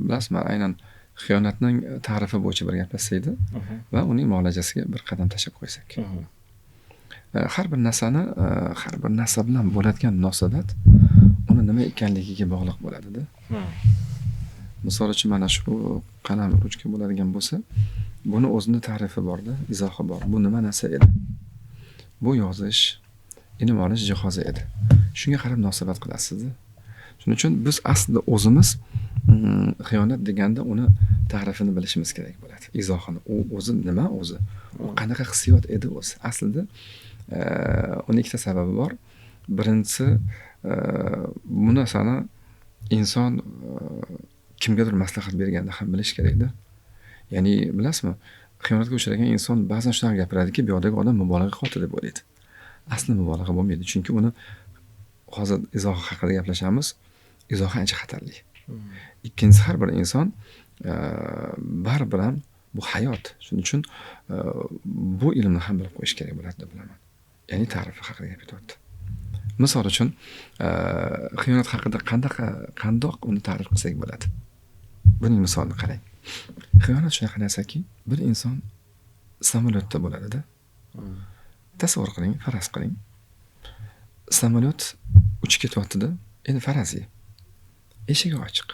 [SPEAKER 2] bilasizmi, aynan xiyonatning ta'rifi bo'yicha bir gaplashsak va uning muolajasiga bir qadam tashlab qo'ysak. Har bir narsani, har bir narsa bilan bo'ladigan munosabat uni nima ekanligiga bog'liq bo'ladida. Misol uchun mana shu qalam, ruchka bo'ladigan bo'lsa, buni o'zini ta'rifi borda, izohi bor. Bu nima narsa edi? Bu yozish, ilm olish jihozi edi. Shunga qarab munosabat qilasizda. Shuning uchun biz aslida o'zimiz xiyonat deganda uni ta'rifini bilishimiz kerak bo'ladi. Izohini. U o'zi nima o'zi? U qanaqa hissiyot edi o'zi? Aslida uni ikkita sababi bor. Birinchisi, bu narsani inson Kimgadir maslahat berganda ham bilish kerakda. Ya'ni bilasizmi, xiyonatga uchragan inson ba'zan shunaqa gapiradiki, bu yoqdagi odam mubolag'a qilyapti deb o'ylaydi. Asli mubolag'a bo'lmaydi, chunki uni hozir izohi haqida gaplashamiz. Izohi ancha xatarli. Ikkinchisi, har bir inson baribir ham bu hayot. Shuning uchun bu ilmni ham bilib qo'yish kerak bo'ladi deb bilaman. Ya'ni ta'rifi haqida gap ketyapti. Misol uchun, xiyonat haqida qandoq uni ta'rif qilsak bo'ladi? Buning misolini qarang. Xiyonat shunaqa narsaki, bir inson samolyotda bo'ladida. Tasavvur qiling, faraz qiling. Samolyot uchib ketyapti-da, endi faraziy. Eshigi ochiq.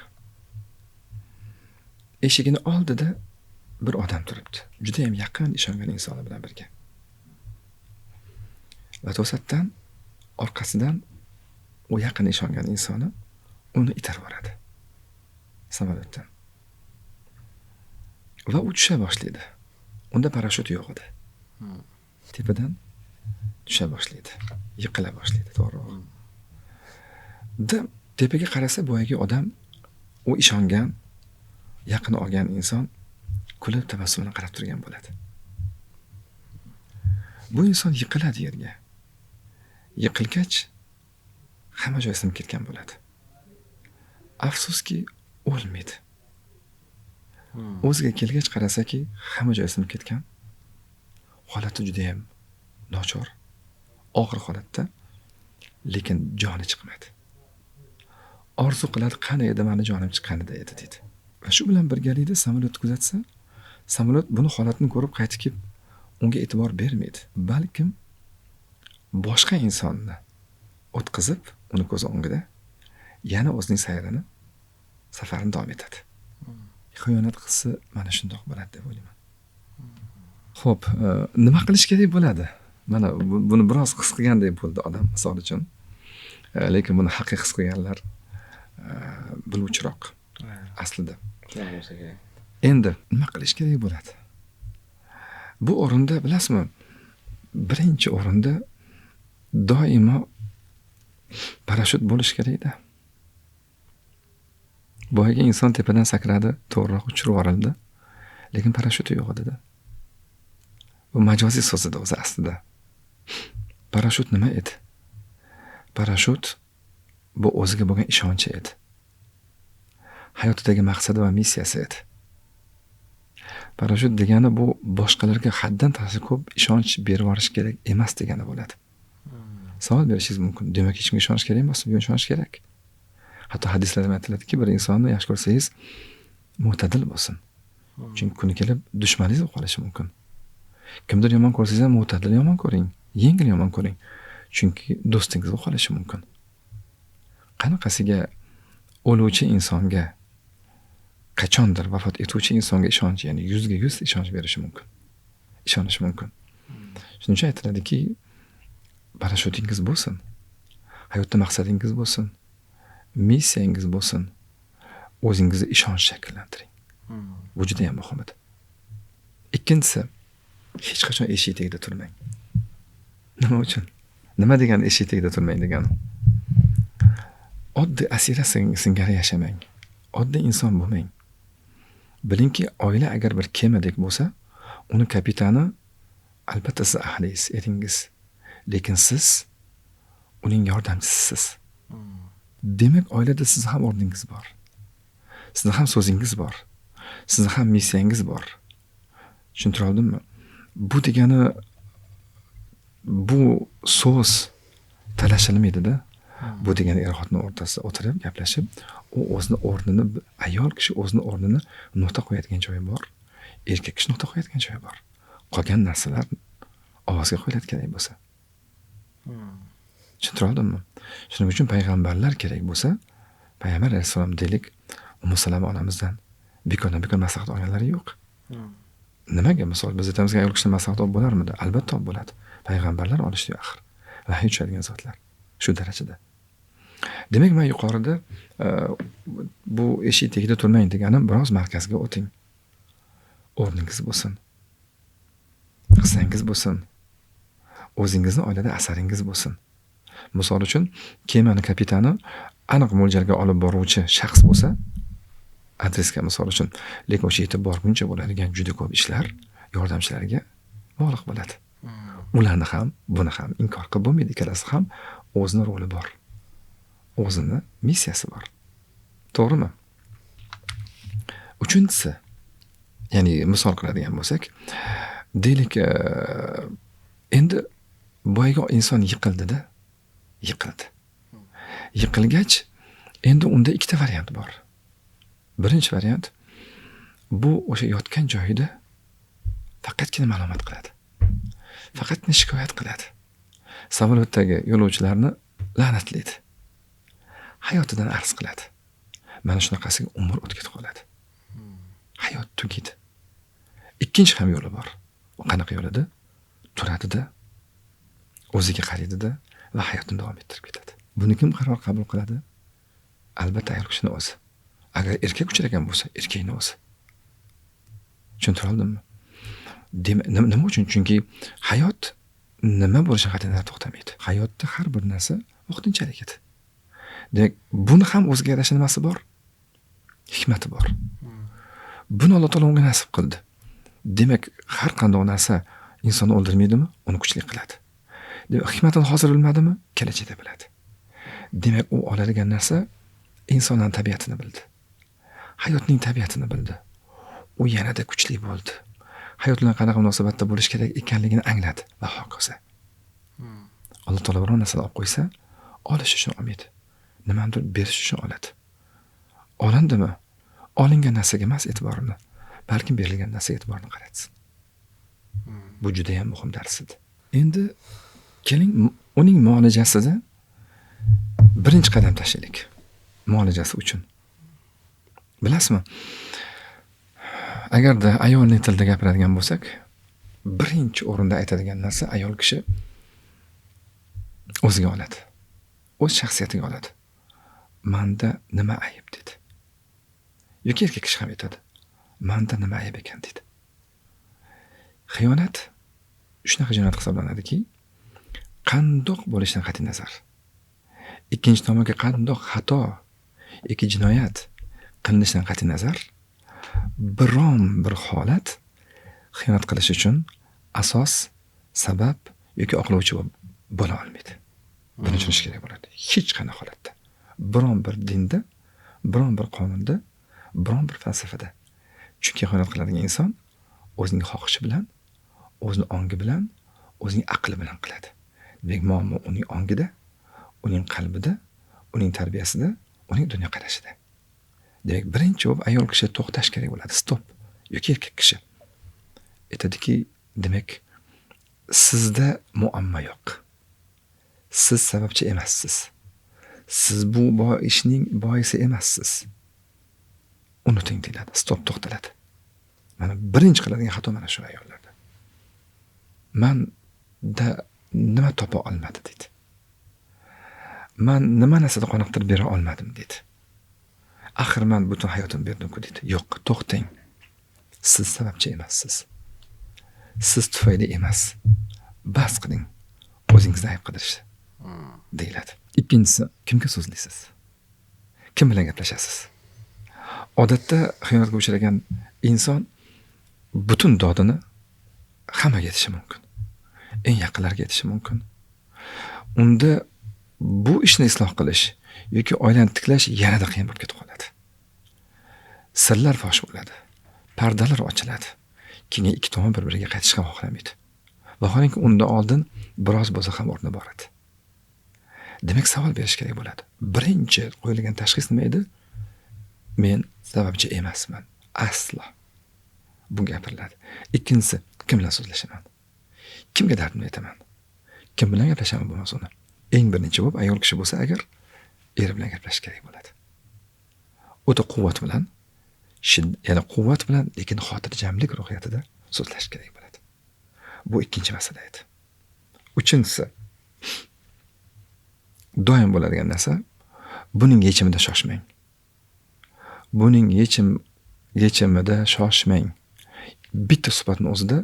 [SPEAKER 2] Eshigini oldida bir odam turibdi. Juda ham yaqin ishongan insoni bilan birga. Va to'satdan orqasidan u yaqin ishongan insoni uni itarib yuboradi samolyotdan. Va u tusha boshlaydi. Unda parashyut yo'q edi. Tepadan tusha boshlaydi, yiqila boshlaydi, to'g'riroq. Tepaga qarasa, boyagi odam, u ishongan, yaqin olgan inson kulib tabassum bilan qarab turgan bo'ladi. Bu inson yiqiladi yerga. Yiqilgach hamma joyi sinib ketgan bo'ladi. Afsuski, o'lmaydi. O'ziga kelgach qarasaki, hamma joyi sinib ketgan. Holati juda ham nochor, og'ir holatda, lekin joni chiqmadi. Orzu qiladi, qani edi meni jonim chiqqanida edi deydi. Va shu bilan birgalikda samolyot kuzatsa, samolyot buni holatini ko'rib qaytib kelib unga e'tibor bermaydi. Balkim boshqa insonni o'tkazib, uni ko'z o'ngida yana o'zining sayrini, safarini davom etadi. Xiyonat hissi mana shundoq bo'ladi deb o'ylayman. Xo'p, nima qilish kerak bo'ladi? Mana buni biroz his qilgandek bo'ldi odam, misol uchun. Lekin buni haqiqiy his qilganlar biluvchiroq aslida. Endi nima qilish kerak bo'ladi? Bu o'rinda bilasizmi, birinchi o'rinda doimo parashyut bo'lish kerakda. Boyagi inson tepadan sakradi, to'g'riroq uchirib yuborildi, lekin parashyuti yo'q edi-da. Bu majoziy so'z edi o'zi aslida. Parashyut nima edi? Parashyut bu o'ziga bo'lgan ishonchi edi. Hayotidagi maqsadi va missiyasi edi. Parashyut degani bu boshqalarga haddan tashqari ko'p ishonch berib yuborish kerak emas degani bo'ladi. Savol berishingiz mumkin. Demak, hech kimga ishonish kerak emas, unga ishonish kerak. Hatto hadislarda aytiladiki, bir insonni yaxshi ko'rsangiz mo'tadil bo'lsin. Chunki kuni kelib dushmaningiz bo'lib qolishi mumkin. Kimdir yomon ko'rsangiz ham mo'tadil yomon ko'ring, yengil yomon ko'ring. Chunki do'stingiz bo'lib qolishi mumkin. Qanaqasiga o'luvchi insonga, qachondir vafot etuvchi insonga ishonch, ya'ni 100% ishonch berishi mumkin. Ishonishi mumkin. Shuning uchun aytiladiki, parashyutingiz bo'lsin, hayotda maqsadingiz bo'lsin, missiyangiz bo'lsin, o'zingizni ishonch shakllantiring. Bu juda ham muhim edi. Ikkinchisi, hech qachon eshik tagida turmang. Nima uchun? Nima degani eshik tagida turmang degani? Oddiy asira singari yashamang. Oddiy inson bo'lmang. Bilingki, oila agar bir kemadek bo'lsa, uni kapitani albatta siz ahlingiz, eringiz. Lekin siz uning yordamchisisiz. Demak, oilada siz ham o'rningiz bor. Sizni ham so'zingiz bor. Sizni ham missiyangiz bor. Tushuntira oldimmi? Bu degani bu so'z talashilmaydi-da. Bu degani er-xotin o'rtasida o'tirib gaplashib, u o'zini o'rnini, ayol kishi o'zini o'rnini nuqta qo'yadigan joyi bor, erkak kishi nuqta qo'yadigan joyi bor. Qolgan narsalar ovozga qo'yiladi kerak bo'lsa. Tushuntira oldimmi? Shuning uchun payg'ambarlar kerak bo'lsa, payg'ambar alayhissalom deylik, Ummu Salama onamizdan bekordan bekor maslahat olganlari yo'q. Nimaga? Misol biz aytamizki, ayol kishidan maslahat olib bo'larmidi? Albatta olib bo'ladi. Payg'ambarlar olishdi axir. Vahiy tushadigan zotlar shu darajada. Demak, men yuqorida bu eshik tagida turmang deganim, biroz markazga o'ting. O'rningiz bo'lsin. Hissangiz bo'lsin. O'zingizni oilada asaringiz bo'lsin. Misol uchun, kemani kapitani aniq mo'ljalga olib boruvchi shaxs bo'lsa, Adresga misol uchun. Lekin o'sha yetib borguncha bo'ladigan juda ko'p ishlar yordamchilarga bog'liq bo'ladi. Ularni ham, buni ham inkor qilib bo'lmaydi. Ikkalasi ham o'zini roli bor. O'zini missiyasi bor. To'g'rimi? Uchinchisi, ya'ni misol qiladigan bo'lsak, deylik, endi boyagi inson yiqildi-da, yiqildi. Yiqilgach, endi unda ikkita variant bor. Birinchi variant, bu o'sha yotgan joyida faqatgina ma'lumot qiladi. Faqatgina shikoyat qiladi. Samolyotdagi yo'lovchilarni la'natlaydi. Hayotidan arz qiladi. Mana shunaqasiga umr o'tib qoladi. Hayot tugaydi. Ikkinchi ham yo'li bor. U qanaqa yo'l edi? Turadida, o'ziga qaraydida va hayotini davom ettirib ketadi. Buni kim qaror qabul qiladi? Albatta ayol kishini o'zi. Agar erkak uchragan bo'lsa, erkakni o'zi. Tushuntira oldimmi? Nima uchun? Chunki hayot nima bo'lishidan qat'iy nazar to'xtamaydi. Hayotda har bir narsa vaqtinchalik edi. Demak, buni ham o'ziga yarasha nimasi bor? Hikmati bor. Buni Alloh taolo unga nasib qildi. Demak, har qanday narsa insonni o'ldirmaydimi? Uni kuchli qiladi. Demak, hikmatini hozir bilmadimi? Kelajakda biladi. Demak, u oladigan narsa insonning tabiatini bildi. Hayotning tabiatini bildi. U yanada kuchli bo'ldi. Hayot bilan qanaqa munosabatda bo'lish kerak ekanligini angladi va hokazo. Alloh taolo biror narsani olib qo'ysa, olish uchun olmaydi. Nimanidir berish uchun oladi. Olindimi? Olingan narsaga emas e'tiborini, balkim berilgan narsaga e'tiborni qaratsin. Bu juda ham muhim dars edi. Endi keling, uning muolajasida birinchi qadam tashlaylik. Muolajasi uchun. Bilasizmi? Agarda ayolning tilida gapiradigan bo'lsak, birinchi o'rinda aytadigan narsa ayol kishi o'ziga oladi. O'z shaxsiyatiga oladi. Menda nima ayib dedi. Yoki erkak kishi ham aytadi. Menda nima ayib ekan dedi. Xiyonat shunaqa jinoyat hisoblanadiki, qandoq bo'lishidan qat'iy nazar, ikkinchi tomonga qandoq xato yoki jinoyat qilinishidan qat'iy nazar, biron bir holat xiyonat qilish uchun asos, sabab yoki oqlovchi bo'la olmaydi. Buni tushunish kerak bo'ladi. Hech qanday holatda. Biron bir dinda, biron bir qonunda, biron bir falsafada. Chunki xiyonat qiladigan inson o'zining xohishi bilan, o'zining ongi bilan, o'zining aqli bilan qiladi. Demak, muammo uning ongida, uning qalbida, uning tarbiyasida, uning dunyoqarashida. Demak, birinchi bo'lib ayol kishi to'xtash kerak bo'ladi. Stop. Yoki erkak kishi. Aytadiki, demak, sizda muammo yo'q. Siz sababchi emassiz. Siz bu ishning boisi emassiz. Unuting deyiladi. Stop to'xtaladi. Mana birinchi qiladigan xato mana shu ayollarda. Manda nima topa olmadi deydi. Man nima narsada qoniqtirib bera olmadim deydi. Axir man butun hayotimni berdim-ku deydi. Yo'q, to'xtang. Siz sababchi emassiz. Siz tufayli emas. Bas qiling. O'zingizni ayb qidirishni deyiladi. Ikkinchisi, kimga so'zlaysiz? Kim bilan gaplashasiz? Odatda xiyonatga uchragan inson butun dodini hammaga aytishi mumkin. Eng yaqinlarga aytishi mumkin. Unda bu ishni isloh qilish yoki oilani tiklash yanada qiyin bo'lib ketib qoladi. Sirlar fosh bo'ladi. Pardalar ochiladi. Keyin ikki tomon bir-biriga qaytishga xohlamaydi. Vaholanki undan oldin biroz bo'lsa ham o'rni boradi. Demak, savol berish kerak bo'ladi. Birinchi qo'yilgan tashxis nima edi? Men sababchi emasman. Aslo. Bu gapiriladi. Ikkinchisi, kim bilan so'zlashaman? Kimga dardimni aytaman? Kim bilan gaplashaman bu mavzuni? Eng birinchi bo'lib ayol kishi bo'lsa agar eri bilan gaplashish kerak bo'ladi. O'ta quvvat bilan, ya'ni quvvat bilan, lekin xotirjamlik ruhiyatida so'zlashish kerak bo'ladi. Bu ikkinchi masala edi. Uchinchisi, doim bo'ladigan narsa, buning yechimida shoshmang. Buning yechimida shoshmang. Bitta suhbatning o'zida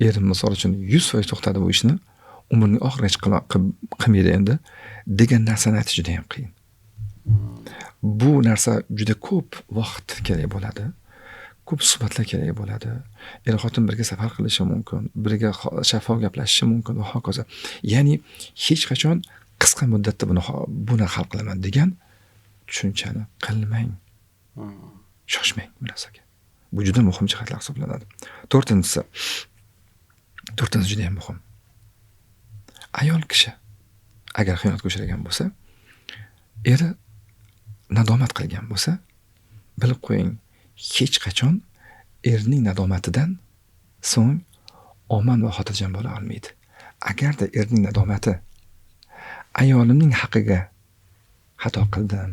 [SPEAKER 2] erim misol uchun 100% to'xtadi bu ishni, umrining oxirigacha qilmaydi endi degan narsani aytish juda ham qiyin. Bu narsa juda ko'p vaqt kerak bo'ladi. Ko'p suhbatlar kerak bo'ladi. Er-xotin birga safar qilishi mumkin, birga shaffof gaplashishi mumkin va hokazo. Ya'ni hech qachon qisqa muddatda buni hal qilaman degan tushunchani qilmang. Shoshmang bu narsaga. Bu juda muhim jihatlar hisoblanadi. To'rtinchisi juda ham muhim. Ayol kishi agar xiyonatga uchragan bo'lsa, eri nadomat qilgan bo'lsa, bilib qo'ying, hech qachon erning nadomatidan so'ng omon va xotirjam bo'la olmaydi. Agarda erning nadomati ayolimning haqiga xato qildim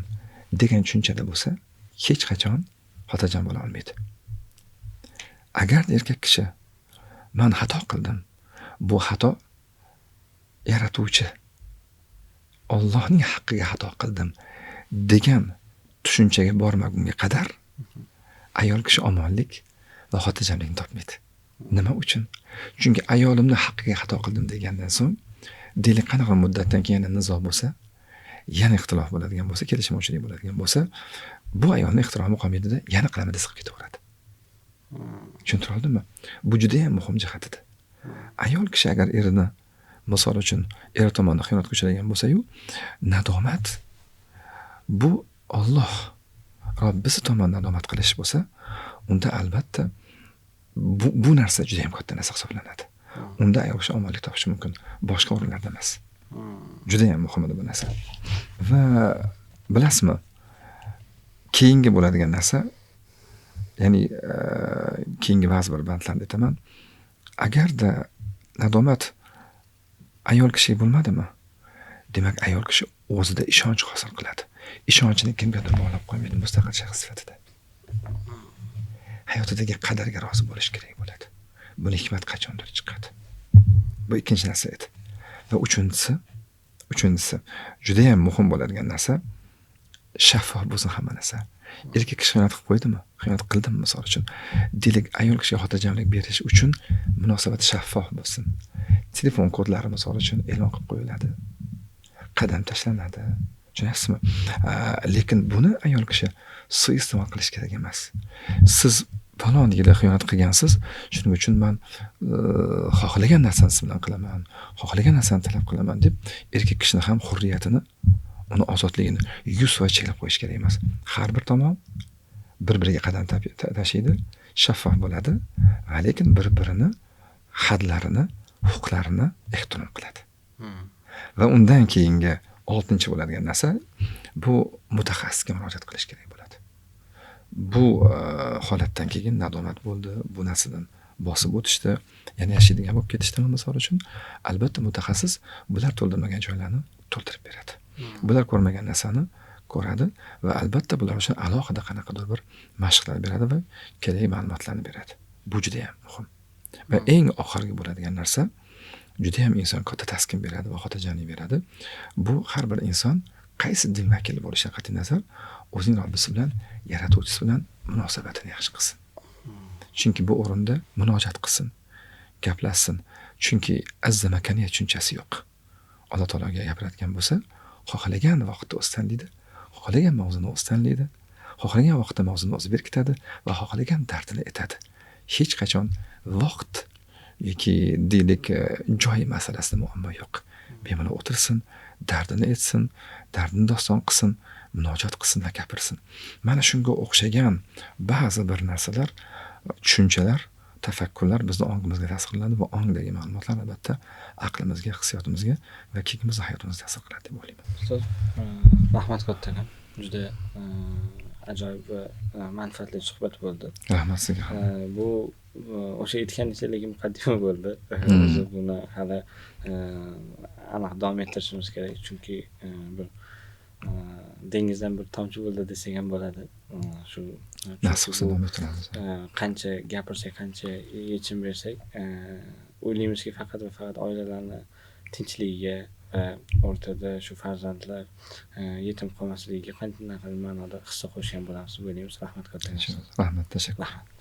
[SPEAKER 2] degan tushunchada bo'lsa, hech qachon xotirjam bo'la olmaydi. Agarda erkak kishi men xato qildim, bu xato yaratuvchi Allohning haqqiga xato qildim degan tushunchaga bormagunga qadar ayol kishi omonlik va xotirjamlikni topmaydi. Nima uchun? Chunki ayolimni haqqiga xato qildim degandan so'ng, deylik qanaqa muddatdan keyin yana nizo bo'lsa, yana ixtilof bo'ladigan bo'lsa, kelishmovchilik bo'ladigan bo'lsa, bu ayolning ehtiromi qolmaydida, yana qilaman desa qilib ketaveradi. Tushuntira oldimmi? Bu juda ham muhim jihatidir. Ayol kishi agar erini, misol uchun, eri tomonidan xiyonatga uchragan bo'lsa-yu, nadomat bu Alloh Robbisi tomonidan nadomat qilish bo'lsa, unda albatta bu narsa juda ham katta narsa hisoblanadi. Unda ayol kishi omonlik topishi mumkin, boshqa o'rinlarda emas. Juda ham muhim bu narsa. Va bilasizmi, keyingi bo'ladigan narsa, ya'ni keyingi ba'zi bir bandlarni aytaman. Agarda nadomat ayol kishiga bo'lmadimi, demak ayol kishi o'zida ishonch hosil qiladi. Ishonchini kimgadir bog'lab qo'ymaydi, mustaqil shaxs sifatida. Hayotidagi qadarga rozi bo'lish kerak bo'ladi. Buni hikmat qachondir chiqadi. Bu ikkinchi narsa edi. Va uchinchisi juda ham muhim bo'ladigan narsa, shaffof bo'lsin hamma narsa. Erkak kishi xiyonat qilib qo'ydimi? Xiyonat qildimi misol uchun? Deylik, ayol kishiga xotirjamlik berish uchun munosabat shaffof bo'lsin. Telefon kodlari misol uchun e'lon qilib qo'yiladi. Qadam tashlanadi. Tushunasizmi? Lekin buni ayol kishi suiiste'mol qilish kerak emas. Siz falon yili xiyonat qilgansiz, shuning uchun men xohlagan narsani siz bilan qilaman, xohlagan narsani talab qilaman deb erkak kishini ham hurriyatini, uni ozodligini 100% cheklab qo'yish kerak emas. Har bir tomon bir-biriga qadam tashiydi, shaffof bo'ladi, va lekin bir-birini hadlarini, huquqlarini ehtirom qiladi. Va undan keyingi 6-chi bo'ladigan narsa, bu mutaxassisga murojaat qilish kerak bo'ladi. Bu holatdan keyin nadomat bo'ldi, bu narsadan bosib o'tishdi, yana yashaydigan bo'lib ketishdimi misol uchun, albatta mutaxassis bular to'ldirmagan joylarni to'ldirib beradi. Bular ko'rmagan narsani ko'radi va albatta bular uchun alohida qanaqadir bir mashqlar beradi va kerakli ma'lumotlarni beradi. Bu juda ham muhim. Va eng oxirgi bo'ladigan narsa, juda ham inson katta taskin beradi va xotirjamlik beradi. Bu har bir inson qaysi din vakili bo'lishidan qat'iy nazar o'zining Robbisi bilan, yaratuvchisi bilan munosabatini yaxshi qilsin. Chunki bu o'rinda munojat qilsin, gaplashsin. Chunki azza makaniya tushunchasi yo'q. Alloh taologa gapiradigan bo'lsa, xohlagan vaqtda o'zi tanlaydi, xohlagan mavzuni o'zi tanlaydi, xohlagan vaqtda mavzuni o'zi berkitadi va xohlagan dardini aytadi. Hech qachon vaqt yoki deylik joy masalasida muammo yo'q. Bemalol o'tirsin, dardini aytsin, dardini doston qilsin, munojat qilsin va gapirsin. Mana shunga o'xshagan ba'zi bir narsalar, tushunchalar, tafakkurlar bizni ongimizga ta'sir qiladi va ongdagi ma'lumotlar albatta aqlimizga, hissiyotimizga va keyingi bizni hayotimizga ta'sir qiladi deb o'ylayman.
[SPEAKER 1] Ustoz, rahmat kattakon. Juda ajoyib va manfaatli suhbat bo'ldi.
[SPEAKER 2] Rahmat sizga.
[SPEAKER 1] Bu o'sha aytganingizdek lekin muqaddima bo'ldi. O'zi buni hali aniq davom ettirishimiz kerak, chunki bir dengizdan bir tomchi bo'ldi desak ham bo'ladi. Shu
[SPEAKER 2] nasib qilsa davom ettiramiz.
[SPEAKER 1] Qancha gapirsak, qancha yechim bersak, o'ylaymizki faqat va faqat oilalarni tinchligiga va o'rtada shu farzandlar yetim qolmasligiga qanday ma'noda hissa qo'shgan bo'lamiz deb o'ylaymiz. Rahmat kattakon.
[SPEAKER 2] Rahmat, tashakkur.
[SPEAKER 1] Rahmat.